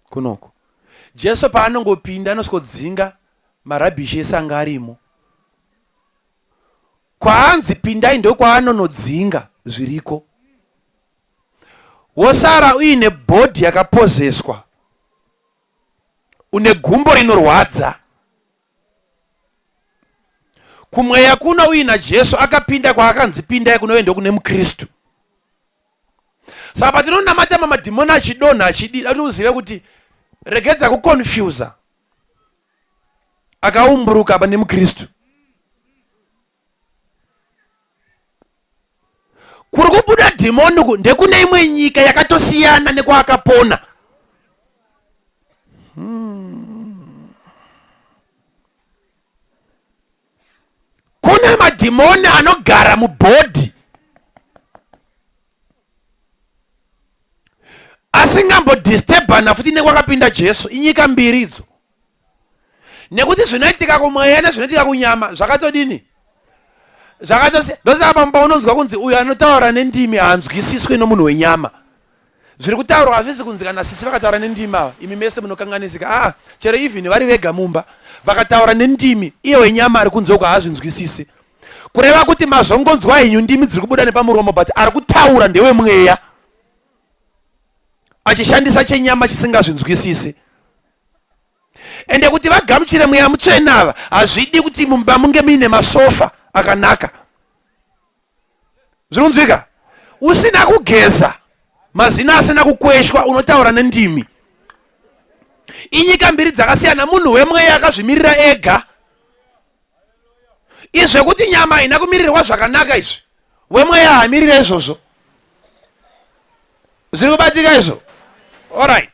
Kunoku. Jesu paanongopinda anosvikodzinga marabhishi ese anga arimo. Kwaanzi pindai ndokwaanonodzinga zviriko. Wosara uine bhodhi yakapozeswa. Une gumbo rinorwadza. Kumweya kuno uina Jesu akapinda kwaakanzi pindai kunove ndokune muKristu. Saka patinonamata mamadhimoni achidonha achidii, kuti uzive kuti regedza kuconfuser akaumburuka apa nemuKristu. Kuri kubuda dhimoni uku ndekune imwe nyika yakatosiyana nekwaakapona. Kune madhimoni anogara mubhodhi asingambodisturbana futi nekwakapinda Jesu. Inyika mbiri idzo, nekuti zvinoitika kumweya nezvinoitika kunyama zvakatodini, zvakatosi. Ndosaka pamwe paunonzwa kunzi uyo anotaura nendimi haanzwisiswi nomunhu wenyama. Zviri kutaurwa hazvisi kunzi kana sisi vakataura nendimi ava imi mese munokanganisika. Aa, chero even vari vega mumba vakataura nendimi, iye wenyama ari kunze uko haazvinzwisisi. Kureva kuti mazongonzwa henyu ndimi dziri kubuda nepamuromo, but ari kutaura ndewemweya achishandisa chenyama chisingazvinzwisisi. Ende kuti vagamuchire mweya mutsvene ava hazvidi kuti mumba munge muine masofa akanaka. Zviri kunzwika? Usina kugeza, mazino asina kukweshwa, unotaura nendimi. Inyika mbiri dzakasiyana. Munhu wemweya akazvimirira ega. Izvekuti nyama haina kumirirwa zvakanaka izvi, wemweya haamirire izvozvo. Zviri kubatika izvo? Alright.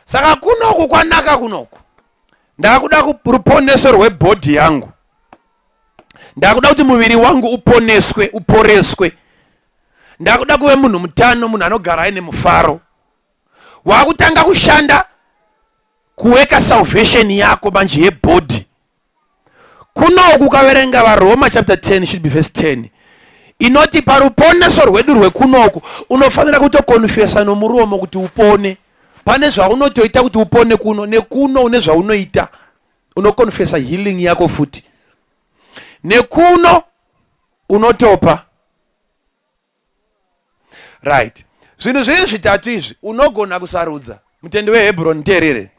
Saka kunoku kwanaka kunoku. Ndakuda ruponeso rwebhodhi yangu. Ndakuda kuti muviri wangu uponeswe, uporeswe. Ndakuda kuve munhu mutano, munhu anogara aine mufaro. Wakutanga kushanda. Kuweka salvation yako manje yebody. Kunoku ukaverenga vaRoma chapter 10 should be verse 10 inoti paruponeso rwedu rwekunoku unofanira kutokonfesa nomuromo kuti upone. Pane zvaunotoita kuti upone kuno nekuno une zvaunoita. Unokonfesa healing yako futi. Nekuno unotopa. Right. Zvinhu zviri zvitatu izvi unogona kusarudza. Mutendi weHebron teerere.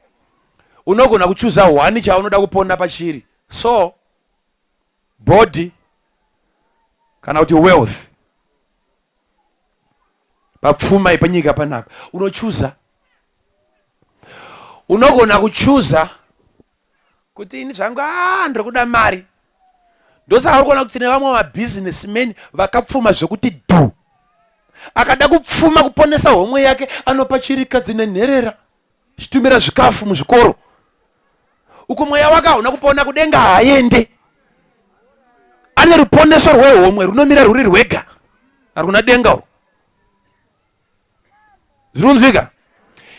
Unogona kuchuza one chaunoda kupona pachiri. So body kana kuti wealth. Papfuma yepanyika panapa unochuza. Unogona kuchuza kuti ini zvangu ah ndiri kuda mari. Ndosaka uri kuona kuti tine vamwe mabusinessmen vakapfuma zvekuti dhu. Akada kupfuma kuponesa homwe yake anopa chirikadzi nenherera chitumira zvikafu muzvikoro. Uku mweya wake hauna kupona kudenga haaende. Ane ruponeso rwehomwe runomira rwuri rwega. Haruna denga urwu. Zvirunzwika?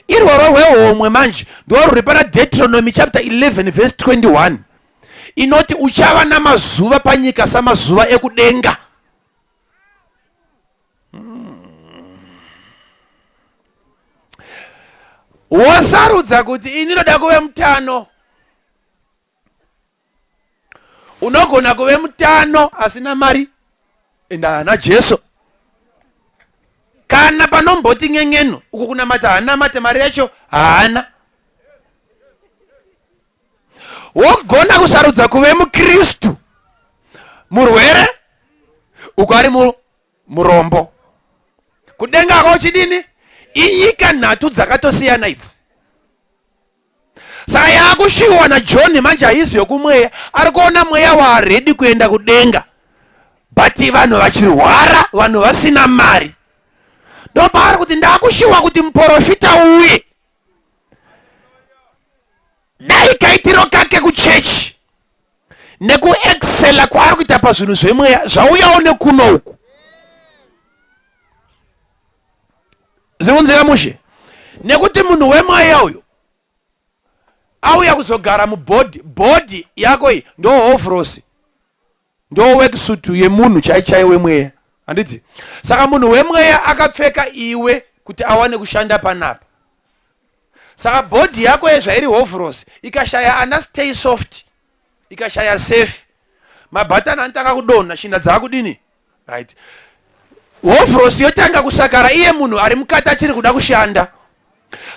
Irworwo rwehomwe manje ndorwuri pana Deuteronomy chapter 11 verse 21 inoti uchava namazuva panyika samazuva ekudenga. Wosarudza kuti ini ndoda kuve mutano. Unogona kuve mutano asina mari ende haana Jesu. Kana panomboti nyen'eno uku kunamata haanamate mari yacho haana. Wogona kusarudza kuve muKristu murwere uku ari murombo. Kudenga ko chidini? Inyika nhatu dzakatosiyana idzi. Saka yaakushiwa naJohn manje haizi yokumweya, ari kuona mweya waaredi kuenda kudenga, but vanhu vachirwara, vanhu vasina mari. Ndopaari kuti ndakushiwa kuti muprofita uye dai kaitiro kake kuchechi nekuexcela kwaari kuita pazvinhu zvemweya zvauyawo nekuno uku. Zviri kunzwika mushe? Nekuti munhu wemweya uyu auya kuzogara mubhodhi, bhodhi yako iyi ndo hovrosi, ndo worksuit yemunhu chai chai wemweya, handiti? Saka munhu wemweya akapfeka iwe kuti awane kushanda panapa. Saka bhodhi yako yezvairi hovrosi ikashaya ana stay soft, ikashaya safe, mabhatani anotanga kudonha, shinda dzaakudini? Right. Hovrosi yotanga kusakara iye munhu ari mukati achiri kuda kushanda.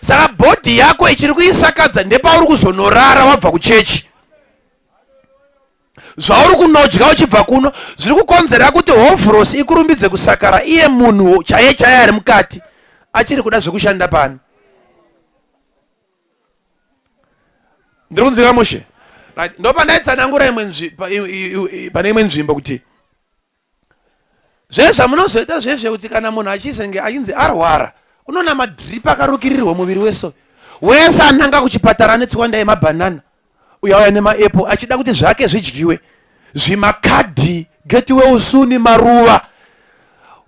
Saka bhodhi yako ichiri kuisakadza ndepauri kuzonorara wabva kuchechi. Zvauri kunodya uchibva kuno zviri kukonzera kuti hovrosi ikurumbidze kusakara iye munhu chaiye chaiye ari mukati achiri kuda zvekushanda pano. Ndiri kunzwika mushe? Right. Ndopandaitsanangura imwe pane imwe nzvimbo kuti zve zvamunozoita zvezve kuti kana munhu achizenge achinzi arwara unoona madrip akarukirirwa muviri wese wese ananga kuchipatara ane tswanda yemabhanana uyo auya nemaapple achida kuti zvake zvidyiwe zvimakadhi get well soon maruva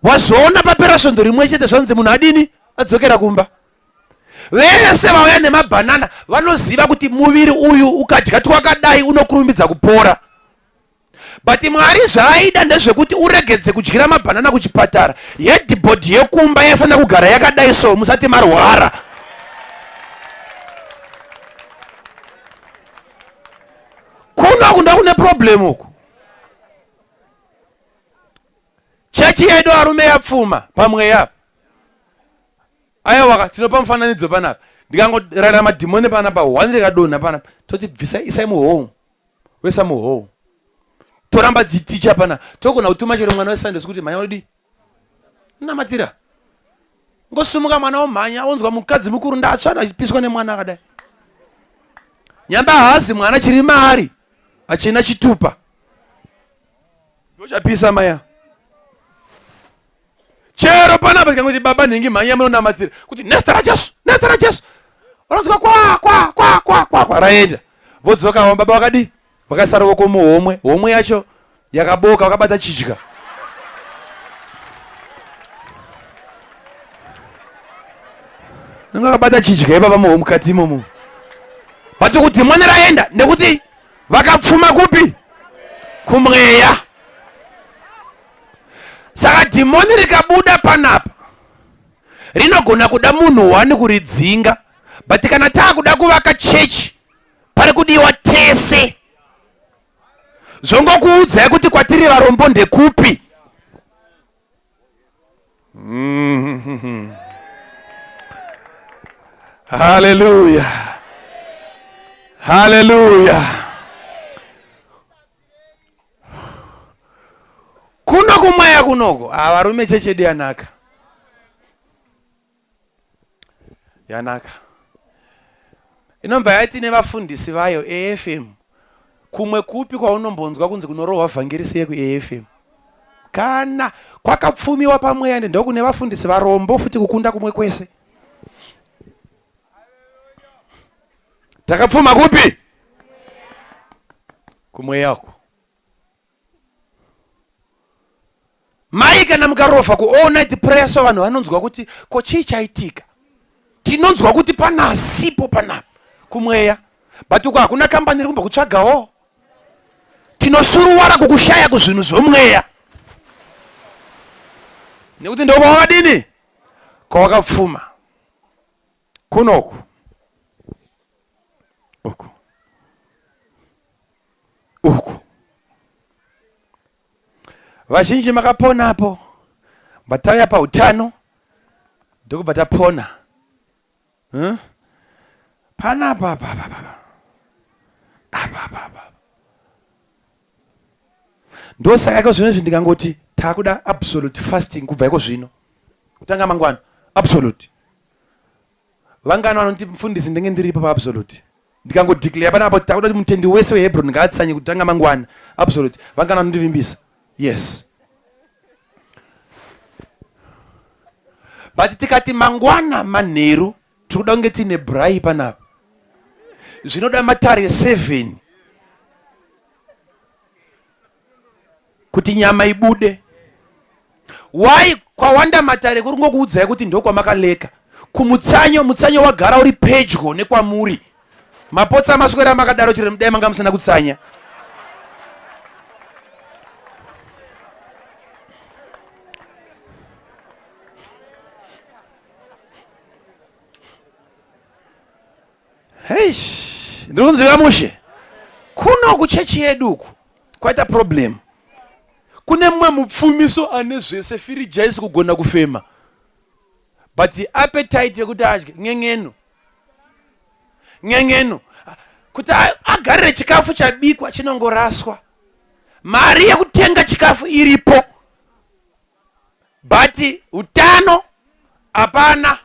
wazoona papera svondo rimwe chete zvanzi munhu adini adzokera kumba. Vese vauya nemabhanana vanoziva kuti muviri uyu ukadya twakadai unokurumbidza kupora. But Mwari zvaaida ndezvekuti uregedze kudyira mabhanana kuchipatara. Headboard yekumba yaifanira kugara yakadai so musati marwara. Kuno kunda kune problem uku. Chechi yedu arume yapfuma pamweya. Aiwa tinopa mufananidzo panapa. Ndikangorara madhimoni panapa, one rikadonha panapa, toti bvisa isai muhou. Wesa muhou. Toramba dziticha pana. Togona kutuma chero mwana weSunday school kuti mhanya unodii? Namatira. Ngosumuka mwana womhanya onzwa mukadzi mukuru ndatsva achipiswa nemwana akadai. Nyamba haazi mwana chiri maari achina chitupa. Ndochapisa maya. Chero panapa tikangoti baba nhingi mhanya munonamatira kuti nezita raJesu, nezita raJesu. Vanonzwa kwa kwa kwa kwa kwa kwa raenda. Vodzoka vamwe baba vakadii? Vakaisa ruoko muhomwe, homwe yacho yakaboka vakabata chidya. Nenge vakabata chidya ipapa muhomwe mukati imomo. But kuti dhimoni raenda nekuti vakapfuma kupi? Kumweya. Saka dhimoni rikabuda panapa rinogona kuda munhu wani kuridzinga, but kana taakuda kuvaka chechi pari kudiwa tese. Zvongokuudzai kuti kwatiri varombo ndekupi. Haleluya, haleluya. Kuno kumweya kunoko, ah, varume chechi yedu yanaka, yanaka. Inobva yati nevafundisi vayo AFM. Kumwe kupi kwaunombonzwa kunzi kunorohwa vhangeri seye kuAFM? Kana kwakapfumiwa pamweya ende ndokune vafundisi varombo futi kukunda kumwe kwese. Takapfuma kupi? Kumweya uko. Mai kana mukarovha ku all night prayer so vanhu vanonzwa kuti ko chii chaitika. Tinonzwa kuti pana asipo panapa kumweya, but uko hakuna kambani iri kumbokutsvagawo. Tinosuruwara kukushaya kuzvinhu zvomweya nekuti ndokwawakadini kwawakapfuma kunoku uku uku vazhinji makaponapo batauya pautano ndokubva tapona huh? Panapa apa apa apa apa apa apa ndosaka iko zvino izvi ndikangoti takuda absolute fasting kubva iko zvino kutanga mangwana absolute. Vangani vanoti mfundisi ndenge ndiripo paabsolute ndikangodeclare panapa takuda kuti mutendi wese wehebron ngaatsanye kutanga mangwana absolute. Vangani vanondivimbisa? Yes. But tikati mangwana manheru tiri kuda kunge tiine brai panapa, zvinoda matare 7 kuti nyama ibude. Why kwawanda matare kuri kungokuudzai kuti ndokwamakaleka kumutsanyo. Mutsanyo wagara uri pedyo nekwamuri. Mapotsa maswera makadaro chero dai manga musina kutsanya. Heish, ndiri kunzwika mushe. Kuno kuchechi yedu uku kwaita problem. Kune mumwe mupfumiso ane zvese, firiji haisi kugona kufema, but appetite yekuti adye ng'eng'eno ng'eng'eno kuti agarire chikafu chabikwa chinongoraswa. Mari yekutenga chikafu iripo, but utano hapana.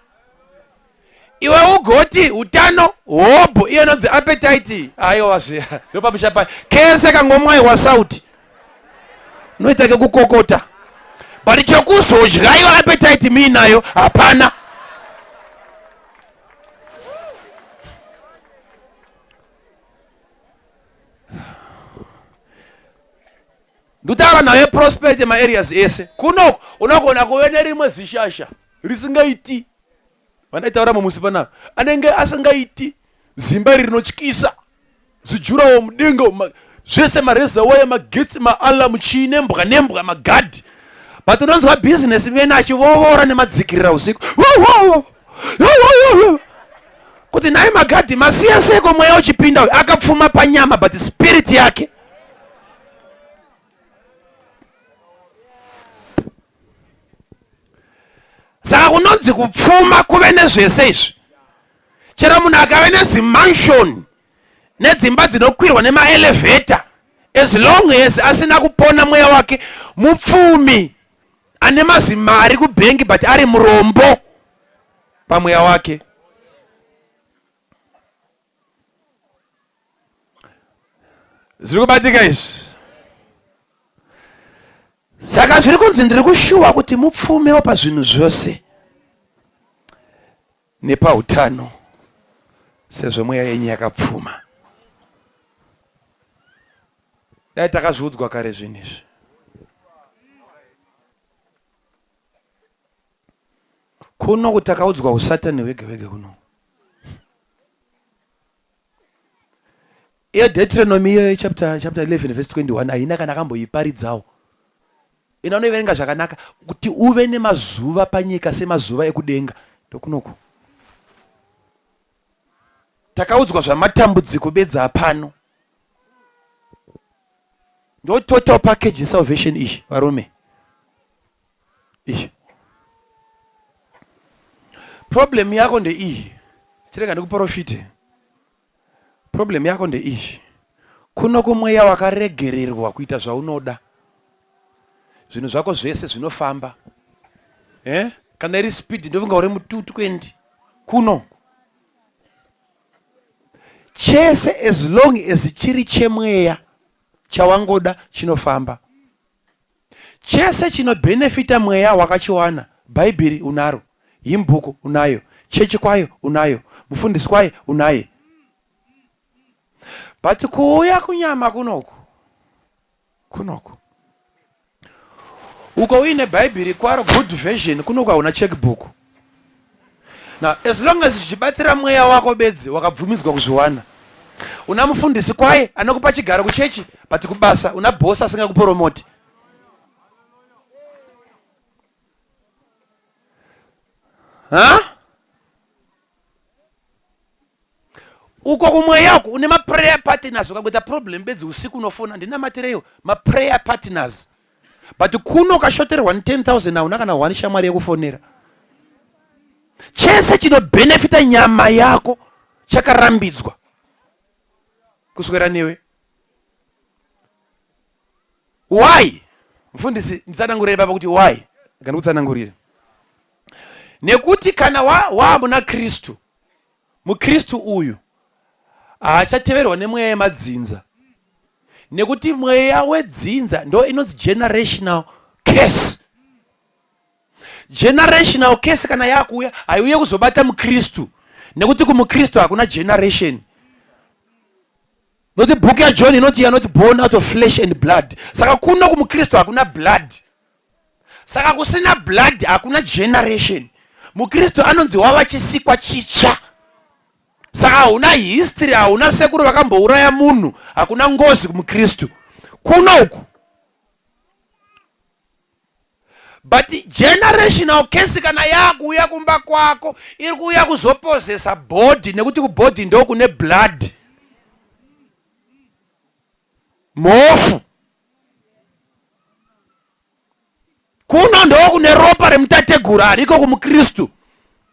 Iwe ugoti utano hobho, iyo inonzi appetite. Aiwa zve ndopamusha payo kese kangomwaiwa sauti unoita kekukokota, but chekuzodya iyo appetite miinayo hapana. Ndikutaura nhau yeprosperity maareas ese kuno. Unogona kuve nerimwe zishasha risingaiti vandaitaura mumusi panapa, anenge asingaiti zimba iri rinotyisa, zijurawo mudenga zvese, mareza waya, magetsi, maalamu, chii, nembwa nembwa, magadhi, but unonzwa business man achivovora nemadzikirira usiku kuti nhai magadhi masiya seko mweya uchipinda uyu. Akapfuma panyama but spirit yake. Saka kunonzi kupfuma kuve nezvese izvi. Chero munhu akave nezimansion nedzimba dzinokwirwa nemaelevheta, as long as asina kupona mweya wake, mupfumi ane mazimari kubhengi but ari murombo pamweya wake. Zviri kubatika izvi. Saka zviri kunzi ndiri kushuwa kuti mupfumewo pazvinhu zvose nepautano sezvo mweya yenyu yakapfuma. Dai takazviudzwa kare zvinhu izvi. Kuno kuti takaudzwa usatani hwega hwega kuno. Iyo Deuteronomy iyoyo chapter, chapter 11 verse 21 haina kana akamboiparidzawo. Ina unoiverenga zvakanaka kuti uve nemazuva panyika semazuva ekudenga. Ndokunoku. Takaudzwa zvamatambudziko bedzi apano. Ndo total package salvation iyi varume. Iyi. Problem yako ndeiyi. Chirega ndikuprofite. Problem yako ndeiyi. Kuno kumweya wakaregererwa kuita zvaunoda. Zvinhu zvako zvese zvinofamba. Eh? Kana iri speed ndofunga uri mu 220. Kuno. Chese as long as chiri chemweya chawangoda chinofamba. Chese chinobhenefita mweya wakachiwana, Bhaibheri unaro, hymn-book unayo, chechi kwayo unayo, mufundisi kwaye unaye. But kuuya kunyama kunoku, kunoku uko uine Bhaibheri kwaro good version, kunoku hauna checkbook. Now, as long as zvichibatsira mweya wako bedzi wakabvumidzwa kuzviwana. Una mufundisi kwaye anokupa chigaro kuchechi but kubasa una boss asingakuporomoti. Ha? Uko kumweya uko une maprayer partners ukangoita problem bedzi usiku unofona ndinamatireiwo maprayer partners. But kuno ukashoterwa ne 10000 hauna kana one shamwari yekufonera. Chese chinobenefita nyama yako chakarambidzwa kuswera newe. Why? Mfundisi nditsanangurire baba kuti why? Kana kutsanangurire. Nekuti kana wa, wa muna Kristu, muKristu uyu haachateverwa nemweya yemadzinza. Nekuti mweya wedzinza ndo inonzi generational curse. Generational curse kana yakuuya haiuye kuzobata muKristu nekuti kumuKristu hakuna generation. Nokuti book yaJohn inoti you are not born out of flesh and blood. Saka kuno kumuKristu hakuna blood. Saka kusina blood hakuna generation. MuKristu anonzi wava chisikwa chitsva. Saka hauna history, hauna sekuru vakambouraya munhu, hakuna ngozi kumuKristu. Kuno uku but generational case kana yakuuya kumba kwako iri kuuya kuzopozesa body nekuti kubody ndokune blood mhofu kuno ndokune ropa remutateguru hariko kumukristu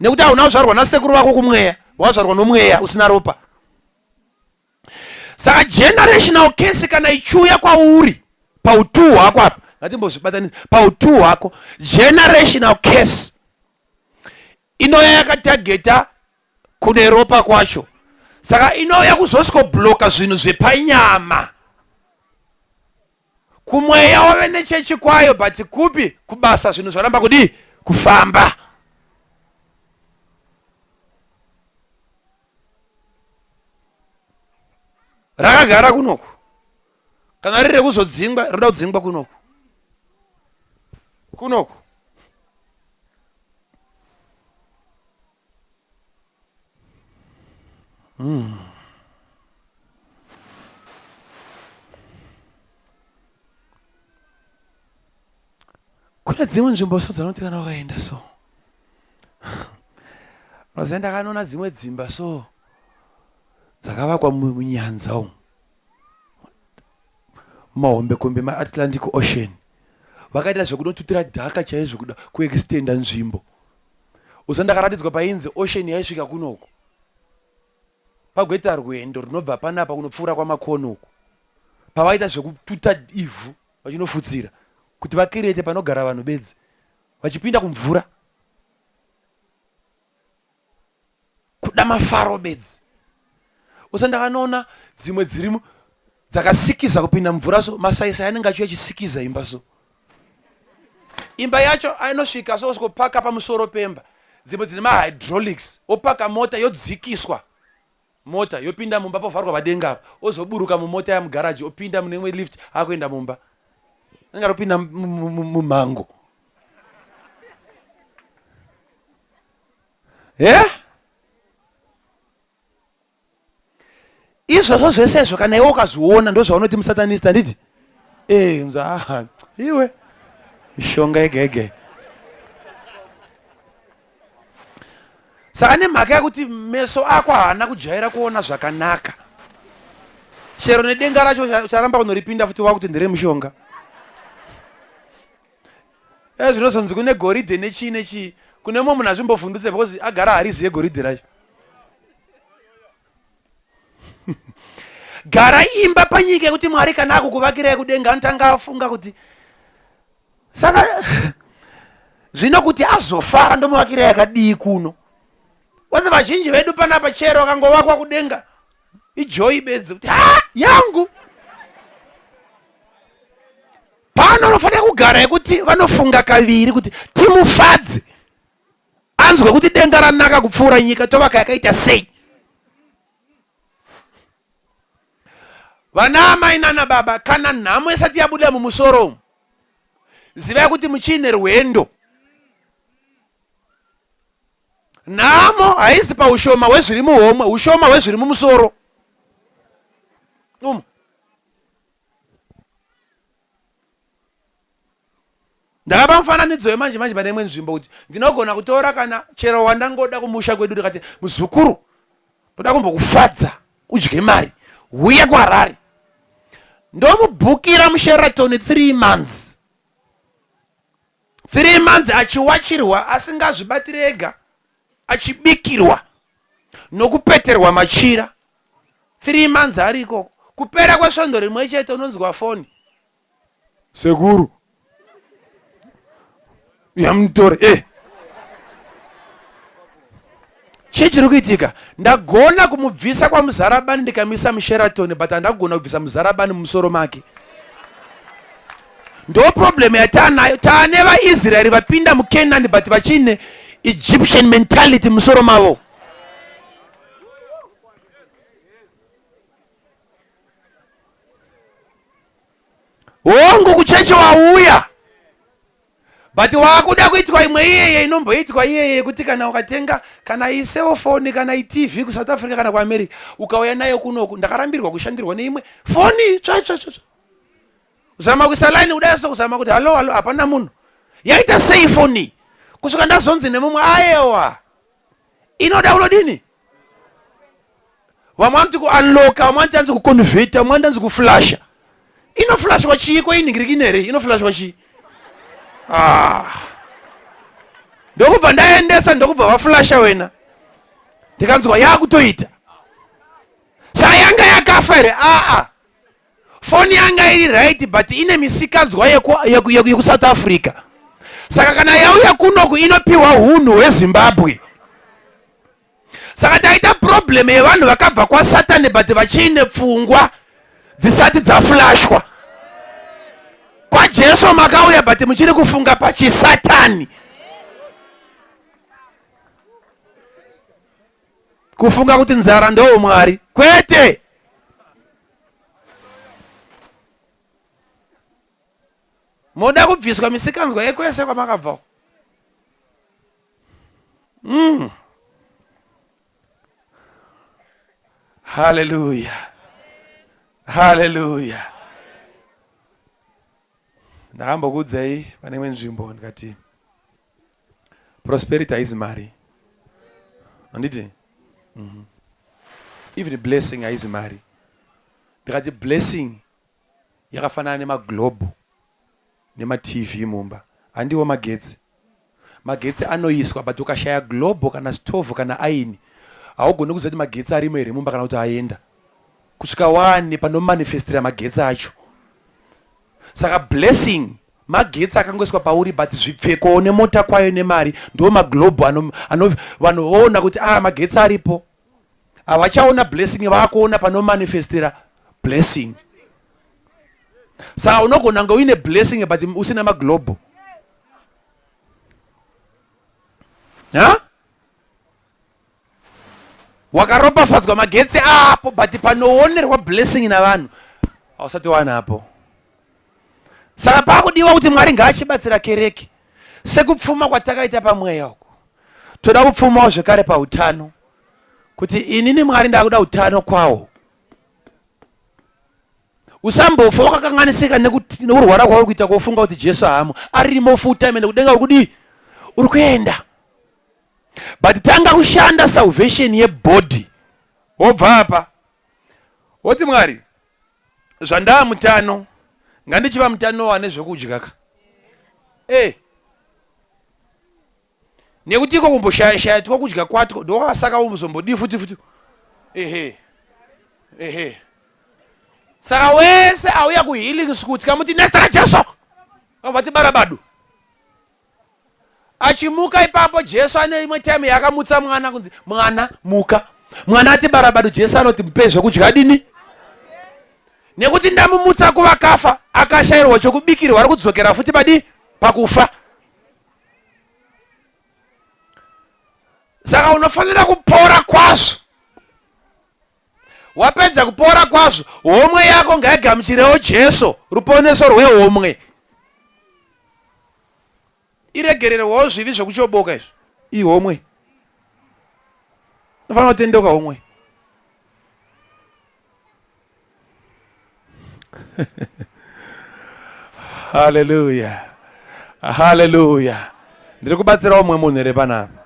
nekuti hauna kuzvarwa nasekuru vako kumweya wazvarwa nomweya usina ropa saka generational case kana ichiuya kwauri pautuu hwako apa ngatimbozvibatanidza pautuu hwako generational case inouya yakatageta kune ropa kwacho saka inouya kuzosvikobloka zvinhu zvepanyama kumweya wave nechechi kwayo but kupi kubasa zvinhu zvaramba kudii kufamba rakagara kunoku kana riri rekuzodzingwa rinoda kudzingwa kunoku kunoku mm. Kune dzimwe nzvimbo so dzanoti kana ukaenda so unoziva ndakanoona dzimwe dzimba so dzakavakwa munyanza umu mumahombekombe maatlantic ocean vakaita zvekunotutira dhaka chaizvo kuda kuextenda nzvimbo usa ndakaratidzwa painzi ocean yaisvika kunoku pagoita rwendo runobva panapa kunopfuura kwamakono uku pavaita zvekututa ivhu vachinofutsira kuti vakirete panogara vanhu bedzi vachipinda kumvura kuda mafaro bedzi usa ndakanoona dzimwe dzirimo dzakasikiza kupinda mvura so masaisai anenge achiuya achisikiza imba so imba yacho anosvika so osvikopaka pamusoro pemba dzimwe dzine mahydraulics opaka mota yodzikiswa mota yopinda mumba povharwa padenga apa ozoburuka mumota yamugaraji opinda mune imwe lift akuenda mumba anenge arikupinda mumhango ye yeah? Izvozvo zvese izvo kana iwe ukazviona ndozvaunoti musatanist handiti? Eh, nza ah, iwe mishonga yega yega. Saka nemhaka yekuti meso ako haana kujaira kuona zvakanaka, chero nedenga racho ucharamba kunoripinda futi wakuti nderemushonga. Eh, zvinozonzi kune goridhe nechii nechii, kune mumwe munhu azvimbovhundutse because agara hariziye goridhe racho. Gara imba panyika yekuti Mwari kana akukuvakirai kudenga anotanga afunga kuti saka zvino kuti azofara ndomuvakira yakadii kuno. Wanzi vazhinji vedu panapa chero akangovakwa kudenga ijoyi bedzi kuti ha yangu pano unofanira kugara yekuti vanofunga kaviri kuti timufadze anzwe kuti denga ranaka kupfuura nyika tovaka yakaita sei. Vana amai nana baba, kana nhamo isati yabuda mumusoro umu, zivai kuti muchiine rwendo. Nhamo haisi paushoma hwezviri muhomwe, ushoma hwezviri mumusoro umu. Ndakapa mufananidzo wemanje manje pane imwe nzvimbo kuti ndinogona kutora kana chero wandangoda kumusha kwedu ndikati muzukuru ndoda kumbokufadza udye mari huye kuHarare ndomubhukira muSheraton 3 months 3 months achiwachirwa asingazvibatire ega achibikirwa nokupeterwa machira 3 months ari ikoko kupera kwesvondo rimwe chete unonzwa foni sekuru yamutore eh. Chii chiri kuitika? Ndagona kumubvisa kwaMuzarabani ndikamuisa muSheraton, but handagona kubvisa Muzarabani mumusoro make. Ndo problem yataanayo. Taane vaIsraeri vapinda muCanaan but vachine Egyptian mentality mumusoro mavo. Hongu kuchechi wauya but waakuda kuitwa imwe iyeye inomboitwa iyeye yekuti kana ukatenga kana iselfoni kana itv kusouth africa kana kuamerica ukauya nayo kunoku ndakarambirwa kushandirwa neimwe foni tsva tsva tsva kuzama kuisa line kudai so kuzama kuti hallo hallo hapana munhu yaita sei foni kusvika ndazonzi nemumwe ayewa inoda unodini vamwe vanoti kuunlocka vamwe vanoti anzi kuconverta vamwe vanoti anzi kuflasha inoflashwa chiiko inhingirikinere inoflashwa chii ah. Ndokubva ndaendesa ndokubva vaflasha wena ndikanzwa yakutoita saka yanga yakafa here aa foni yanga iri right but ine misikanzwa yekusouth africa saka kana yauya kunoku inopiwa hunhu hwezimbabwe saka taita problem yevanhu vakabva kwasatani but vachiine pfungwa dzisati dzaflashwa kwajesu makauya but muchiri kufunga pachisatani kufunga kuti nzara ndowo mwari kwete moda kubviswa misikanzwa yekwese kwamakabva Haleluya, haleluya. Ndakambokuudzai pane imwe nzvimbo ndikati prosperity haizi mari, handiti? Even blessing haizi mari. Ndikati blessing yakafanana nemaglobe nemaTV mumba, handiwo magetsi. Magetsi anoiswa but ukashaya globe kana stove kana aini haugoni kuziva kuti magetsi arimo here mumba kana kuti aenda kusvika wane panomanifestira magetsi acho. Saka blessing magetsi akangoiswa pauri but zvipfeko nemota kwayo nemari ndo maglobe ano, ano, vanhu voona kuti ah, magetsi aripo. Havachaona blessing, vakuona panomanifestira blessing. Saka unogona kunge uine blessing but usina maglobe. Ha? Wakaropafadzwa magetsi apo but panoonerwa blessing navanhu hausati wanapo. Saka pakudiwa kuti Mwari ngaachibatsira kereke sekupfuma kwatakaita pamweya uku, toda kupfumawo zvekare pautano, kuti inini Mwari ndakuda utano kwawo. Usambofa wakakanganisika nekurwara kwauri kuita kofunga kuti Jesu haamo. Arimo full time ende kudenga uri kudii? Uri kuenda. But tanga kushanda salvation yebody. Wobva apa woti Mwari zvandaa mutano ngandichiva mutano wane zvekudya ka. Eh. Nekuti iko kumboshaya shaya two kudya kwatwo ndowakasaka uzombodii futi futi. Ehe. Ehe. Saka wese auya ku healing school tikamuti nezita raJesu. Vati barabadu. Achimuka ipapo Jesu ane imwe time yakamutsa mwana kunzi mwana muka. Mwana ati barabadu Jesu anoti mupe zvekudya adini? Nekuti ndamumutsa kuvakafa akashayirwa chokubikirwa ari kudzokera futi padi pakufa. Saka unofanira kupora kwazvo. Wapedza kupora kwazvo, homwe yako ngaigamuchirewo Jesu, ruponeso rwehomwe. Iregererwawo zvivi zvekuchoboka izvo. Ihomwe. Unofanira kutendeuka homwe. Hallelujah. Hallelujah. Ndiri kubatsira umwe munhu here panapa?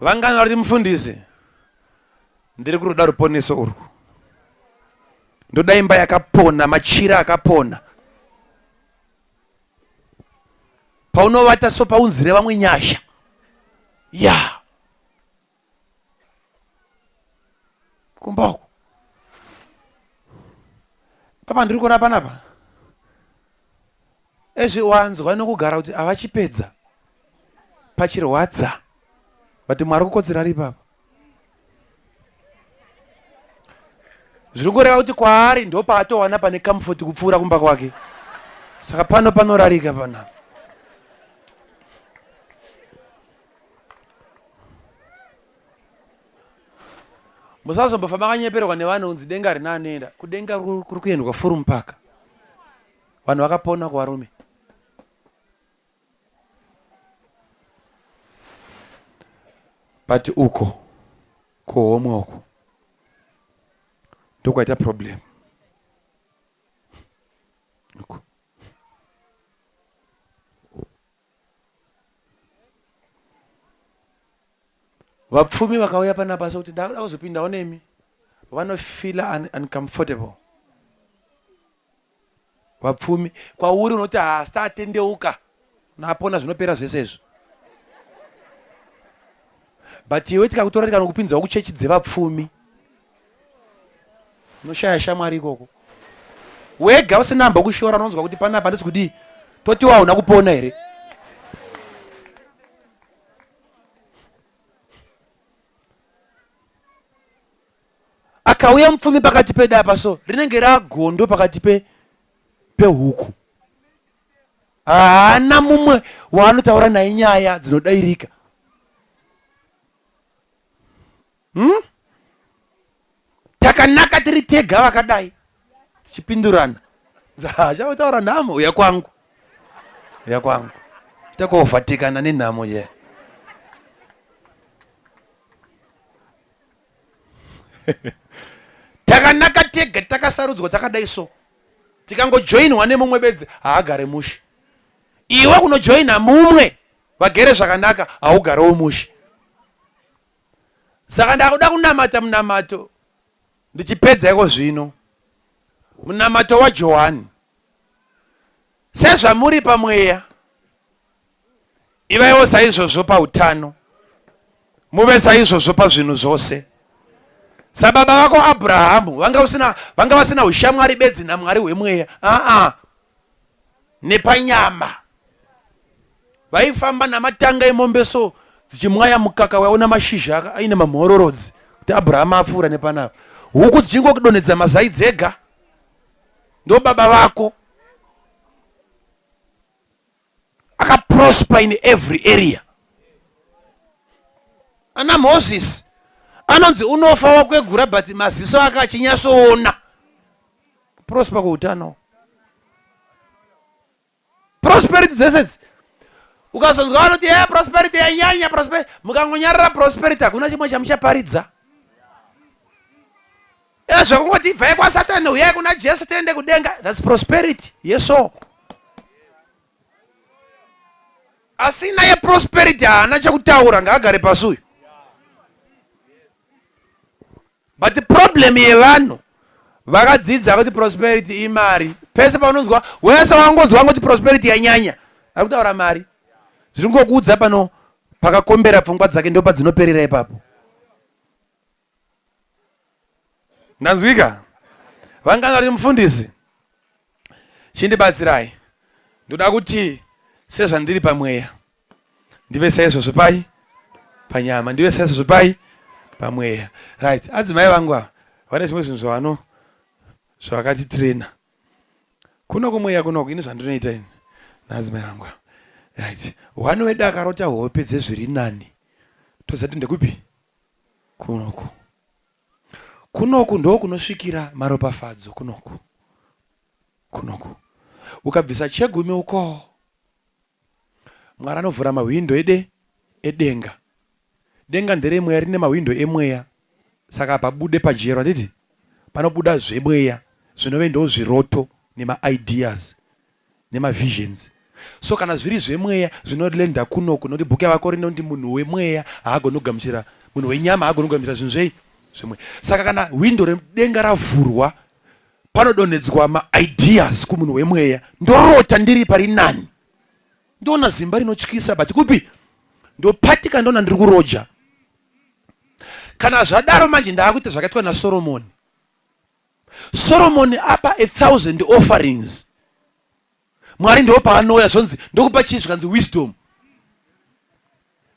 Vangani vari mufundisi? Ndiri kuroda ruponeso urwu. Ndoda imba yakapona, machira akapona. Paunovata so paunzire vamwe nyasha. Ya. Yeah. Kumba uko. Papa ndiri kuona panapa. Ezvi wanzwa nokugara kuti avachipedza pachirwadza. But Mwari kukotsira ari ipapa. Zviri kureva kuti kwaari ndopaatowana pane comfort kupfuura kumba kwake. Saka pano panorarika panapa. Musazombofa makanyeperwa nevanhu kunzi denga rina anoenda. Kudenga kuri kuendwa furu mupaka. Vanhu vakapona kuvarume. But uko kuhomwe uko ndokwaita problem. Uko. Vapfumi vakauya panapa sokuti ndakuda kuzopindawo nemi vanofila un uncomfortable. Vapfumi kwauri unoti haasi atendeuka napona zvinopera zvese izvo. But iwe tikakutora tikanokupinzawo kuchechi dzevapfumi unoshaya shamwari ikoko. Wega usina ambokushora unonzwa kuti panapa handisi kudii toti wauna kupona here? Akauya mupfumi pakati pedu apa so rinenge ragondo pakati pe pehuku. Haana mumwe waanotaura naye nyaya dzinodairika. Hmm? Takanaka tiri tega vakadai tichipindurana. Chautaura nhamo uya kwangu. Uya kwangu. Takovatikana nenhamo je. Takanaka tega takasarudzwa takadai so. Tikangojoinwa nemumwe bedzi haagare mushe. Iwe kunojoina mumwe vagere zvakanaka haugarewo mushe. Saka ndakuda kunamata munamato ndichipedza iko zvino. Munamato waJohani. Sezvamuri pamweya, ivaiwo saizvozvo pautano, muve saizvozvo pazvinhu zvose. Sababa vako Abrahamu vanga usina vanga vasina ushamwari bedzi naMwari hwemweya, aa nepanyama. Vaifamba namatanga emombe so dzichimwaya mukaka waiona mashizha aine mamhororodzi kuti Abrahamu apfuura nepanapa. Huku dzichingodonhedza mazai dzega. Ndo baba vako. Akaprosper in every area. Ana Moses anonzi unofa wakwegura but maziso ake achinyatsoona. Prosper kuutano. Prosperity dzese idzi. Ukazonzwa vanoti yeah, prosperity yanyanya prosperity, mukangonyarara prosperity hakuna chimwe chamuchaparidza. Ezvekungoti ibvai kwaSatani huyai kuna Jesu tiende kudenga, that's prosperity yesoul. Asina yeprosperity haana chekutaura, ngaagare pasi uyu. But problem yevanhu vakadzidza kuti prosperity imari. Pese paunonzwa wese wangonzwa ngoti prosperity yanyanya, ari kutaura mari. Zviri ngokuudza pano pakakombera pfungwa dzake ndo padzinoperera ipapo. Ndanzwika? Vangana vari mufundisi, chindibatsirai. Ndoda kuti sezvandiri pamweya ndive saizvozvo pai panyama, ndive saizvozvo pai pamweya. Right, adzimai vangu ava vane zvimwe zvinhu zvavano zvavakatitraina kuno kumweya kunoku. Ini zvandinoita ini naadzimai vangu ava, right, one wedu akarota hope dzezviri nani, toziva kuti ndekupi kunoku. Kunoku ndokunosvikira maropafadzo kunoku. Kunoku. Ukabvisa chegumi ukoo, Mwari anovhura mahwindo ede edenga. Denga nderemweya rine mahwindo emweya. Saka hapabude pajero handiti? Panobuda zvemweya zvinove ndozviroto nemaideas nemavisions. So kana zviri zvemweya zvinolenda kunoku nokuti bhuku yavaKorinde inoti munhu wemweya haagoni kugamuchira munhu wenyama haagoni kugamuchira zvinhu zvei zvemweya. Saka kana hwindo redenga ravhurwa panodonhedzwa maideas kumunhu wemweya. Ndorota ndiri pari nani, ndoona zimba rinotyisa but kupi ndopatika ndoona ndiri kuroja. Kana zvadaro manje ndaakuita zvakaitwa naSoromoni. Solomon apa 1000 offerings. Mwari ndo paanouya zvonzi ndokupa chii zvikanzi wisdom.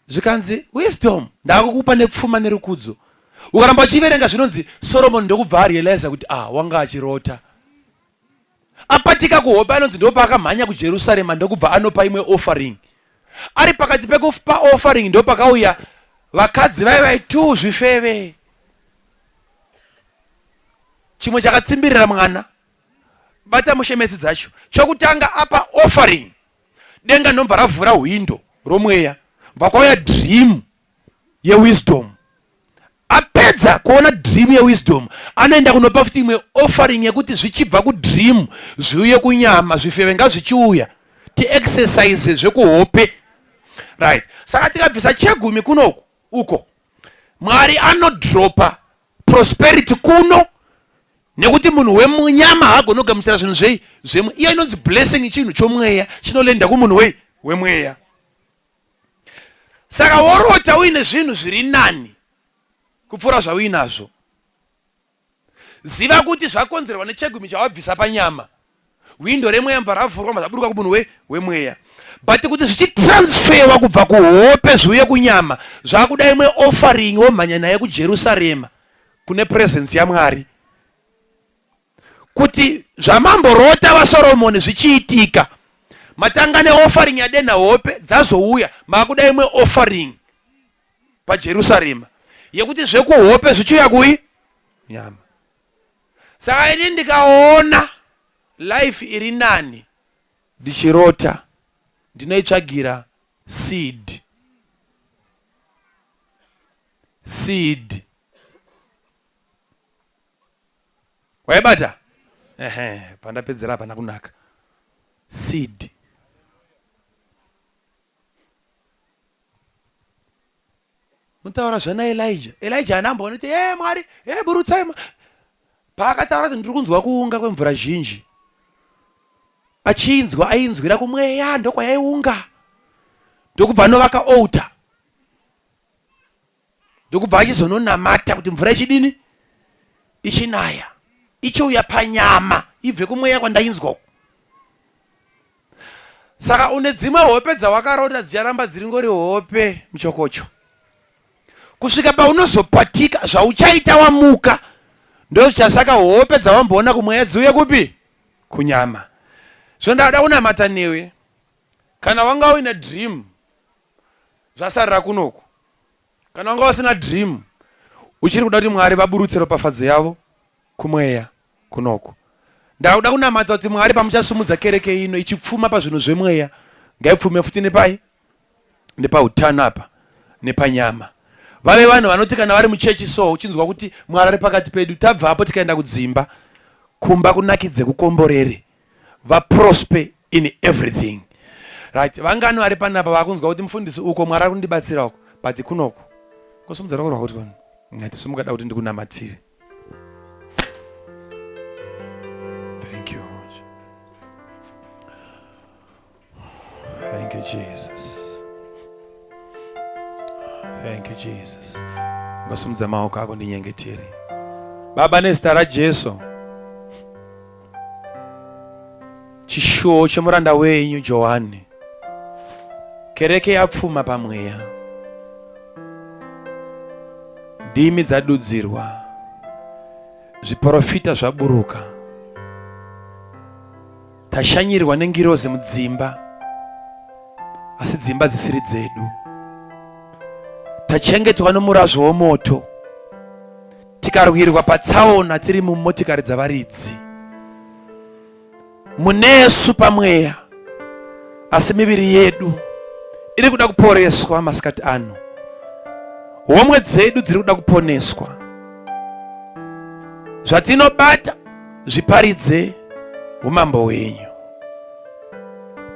Zvikanzi wisdom ndakukupa nepfuma nerukudzo. Ukaramba uchiverenga zvinonzi Solomon ndokubva arealiza kuti ah wanga achirota. Apatika kuhope anonzi ndopaakamhanya kuJerusarema ndokubva anopa imwe offering. Ari pakati pekupa offering ndopakauya vakadzi vaiva tu zvifeve. Chimwe chakatsimbirira mwana. Bata mushe metsi dzacho. Chokutanga apa offering. Denga ndobva ravhura hwindo romweya. Bva kwauya dream yewisdom. Apedza kuona dream yewisdom anoenda kunopa futi imwe offering yekuti zvichibva kudream zviuye kunyama, zvifeve ngazvichiuya tiexercise zvekuhope. Right, saka tikabvisa chegumi kunoku uko Mwari anodropa prosperity kuno nekuti munhu wemunyama haagoni kugamuchira zvinhu zvei zvemwe. Iyo inonzi blessing chinhu chomweya chinolenda kumunhu wei wemweya. Saka worota uine zvinhu zviri nani kupfuura zvauinazvo, ziva kuti zvakonzerwa nechegumi chawabvisa panyama. Hwindo remweya mva ravhurwa zvaburuka kumunhu we wemweya, but kuti zvichitransferwa kubva kuhope zviuye kunyama zvakuda imwe offering, womhanya naye kuJerusarema kune presence yaMwari kuti zvamamborota vaSoromoni zvichiitika. Matanga neoffering yadenha hope dzazouya, makuda imwe offering paJerusarema yekuti zvekuhope zvichiuya kui nyama. Saka ini ndikaona life iri nani ndichirota, ndinoitsvagira seed. Seed waibata? Ehe, pandapedzera hapana kunaka. Seed. Mutaura zvana Elijah. Elijah haana amboona kuti hey, Mwari, hey, burutsai. Paakataura kuti ndiri kunzwa kuunga kwemvura zhinji, achinzwa ainzwira kumweya ndokwayaiunga, ndokubva anovaka altar, ndokubva achizononamata kuti mvura ichidini, ichinaya, ichiuya panyama, ibve kumweya kwandainzwa uku. Saka une dzimwe hope dzawakarota dzicharamba dziri ngori hope muchokocho kusvika paunozopatika. Zvauchaita wamuka ndozvichasaka hope dzawamboona kumweya dziuye kupi? Kunyama. Zvino ndada kunamata newe. Kana wanga uine dream, zvasarira kunoku. Kana wanga usina dream, uchiri kuda kuti Mwari vaburutse ropafadzo yavo kumweya kunoku, ndakuda kunamata kuti Mwari pamuchasumudza kereke ino ichipfuma pazvinhu zvemweya, ngaipfume futi nepai nepautano apa nepanyama. Vave vanhu vanoti kana vari muchechi so uchinzwa kuti Mwari ari pakati pedu, tabvapo tikaenda kudzimba, kumba kunakidze kukomborere. Vaprosper in everything. Right, vangani vari panapa vakunzwa kuti mufundisi uko Mwari ari kundibatsira uko, but kunoku kosumudza ruoko rwako kuti ngati sumuka da kuti ndikunamatire. Thank you. Thank you Jesus. Thank you Jesus. Ngasimudza maoko ako ndinyengetere. Baba nezita raJesu. Chishuwo chemuranda wenyu Johani. Kereke yapfuma pamweya. Ndimi dzadudzirwa. Zviporofita zvaburuka. Tashanyirwa nengirozi mudzimba asi dzimba dzisiri dzedu. Tachengetwa nomurazvo womoto tikarwirwa patsaona tiri mumotikari dzavaridzi. Munesu pamweya asi miviri yedu iri kuda kuporeswa masikati ano. Homwe dzedu dziri kuda kuponeswa. Zvatinobata zviparidze umambo hwenyu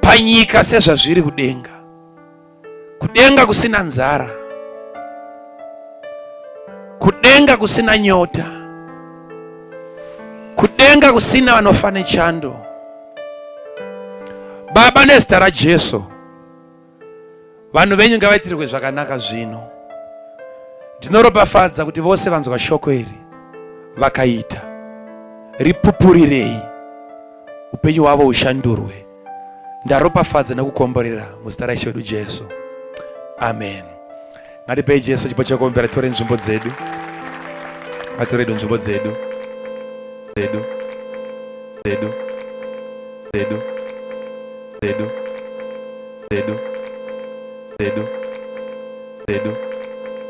panyika sezvazviri kudenga, kudenga kusina nzara, kudenga kusina nyota, kudenga kusina vanofa nechando. Baba, nezita raJesu, Vanhu venyu ngavaitirwe zvakanaka zvino. Ndinoropafadza kuti vose vanzwa shoko iri vakaita. Ripupurirei upenyu hwavo hushandurwe. Ndaropafadza nekukomborera muzita raIshe wedu Jesu. Amen. Ngatipei Jesu chipo chekuombera tore nzvimbo dzedu. Ngatore nzvimbo dzedu. Dzedu. Dzedu. Dzedu. Dzedu. Dzedu. Dzedu. Dzedu.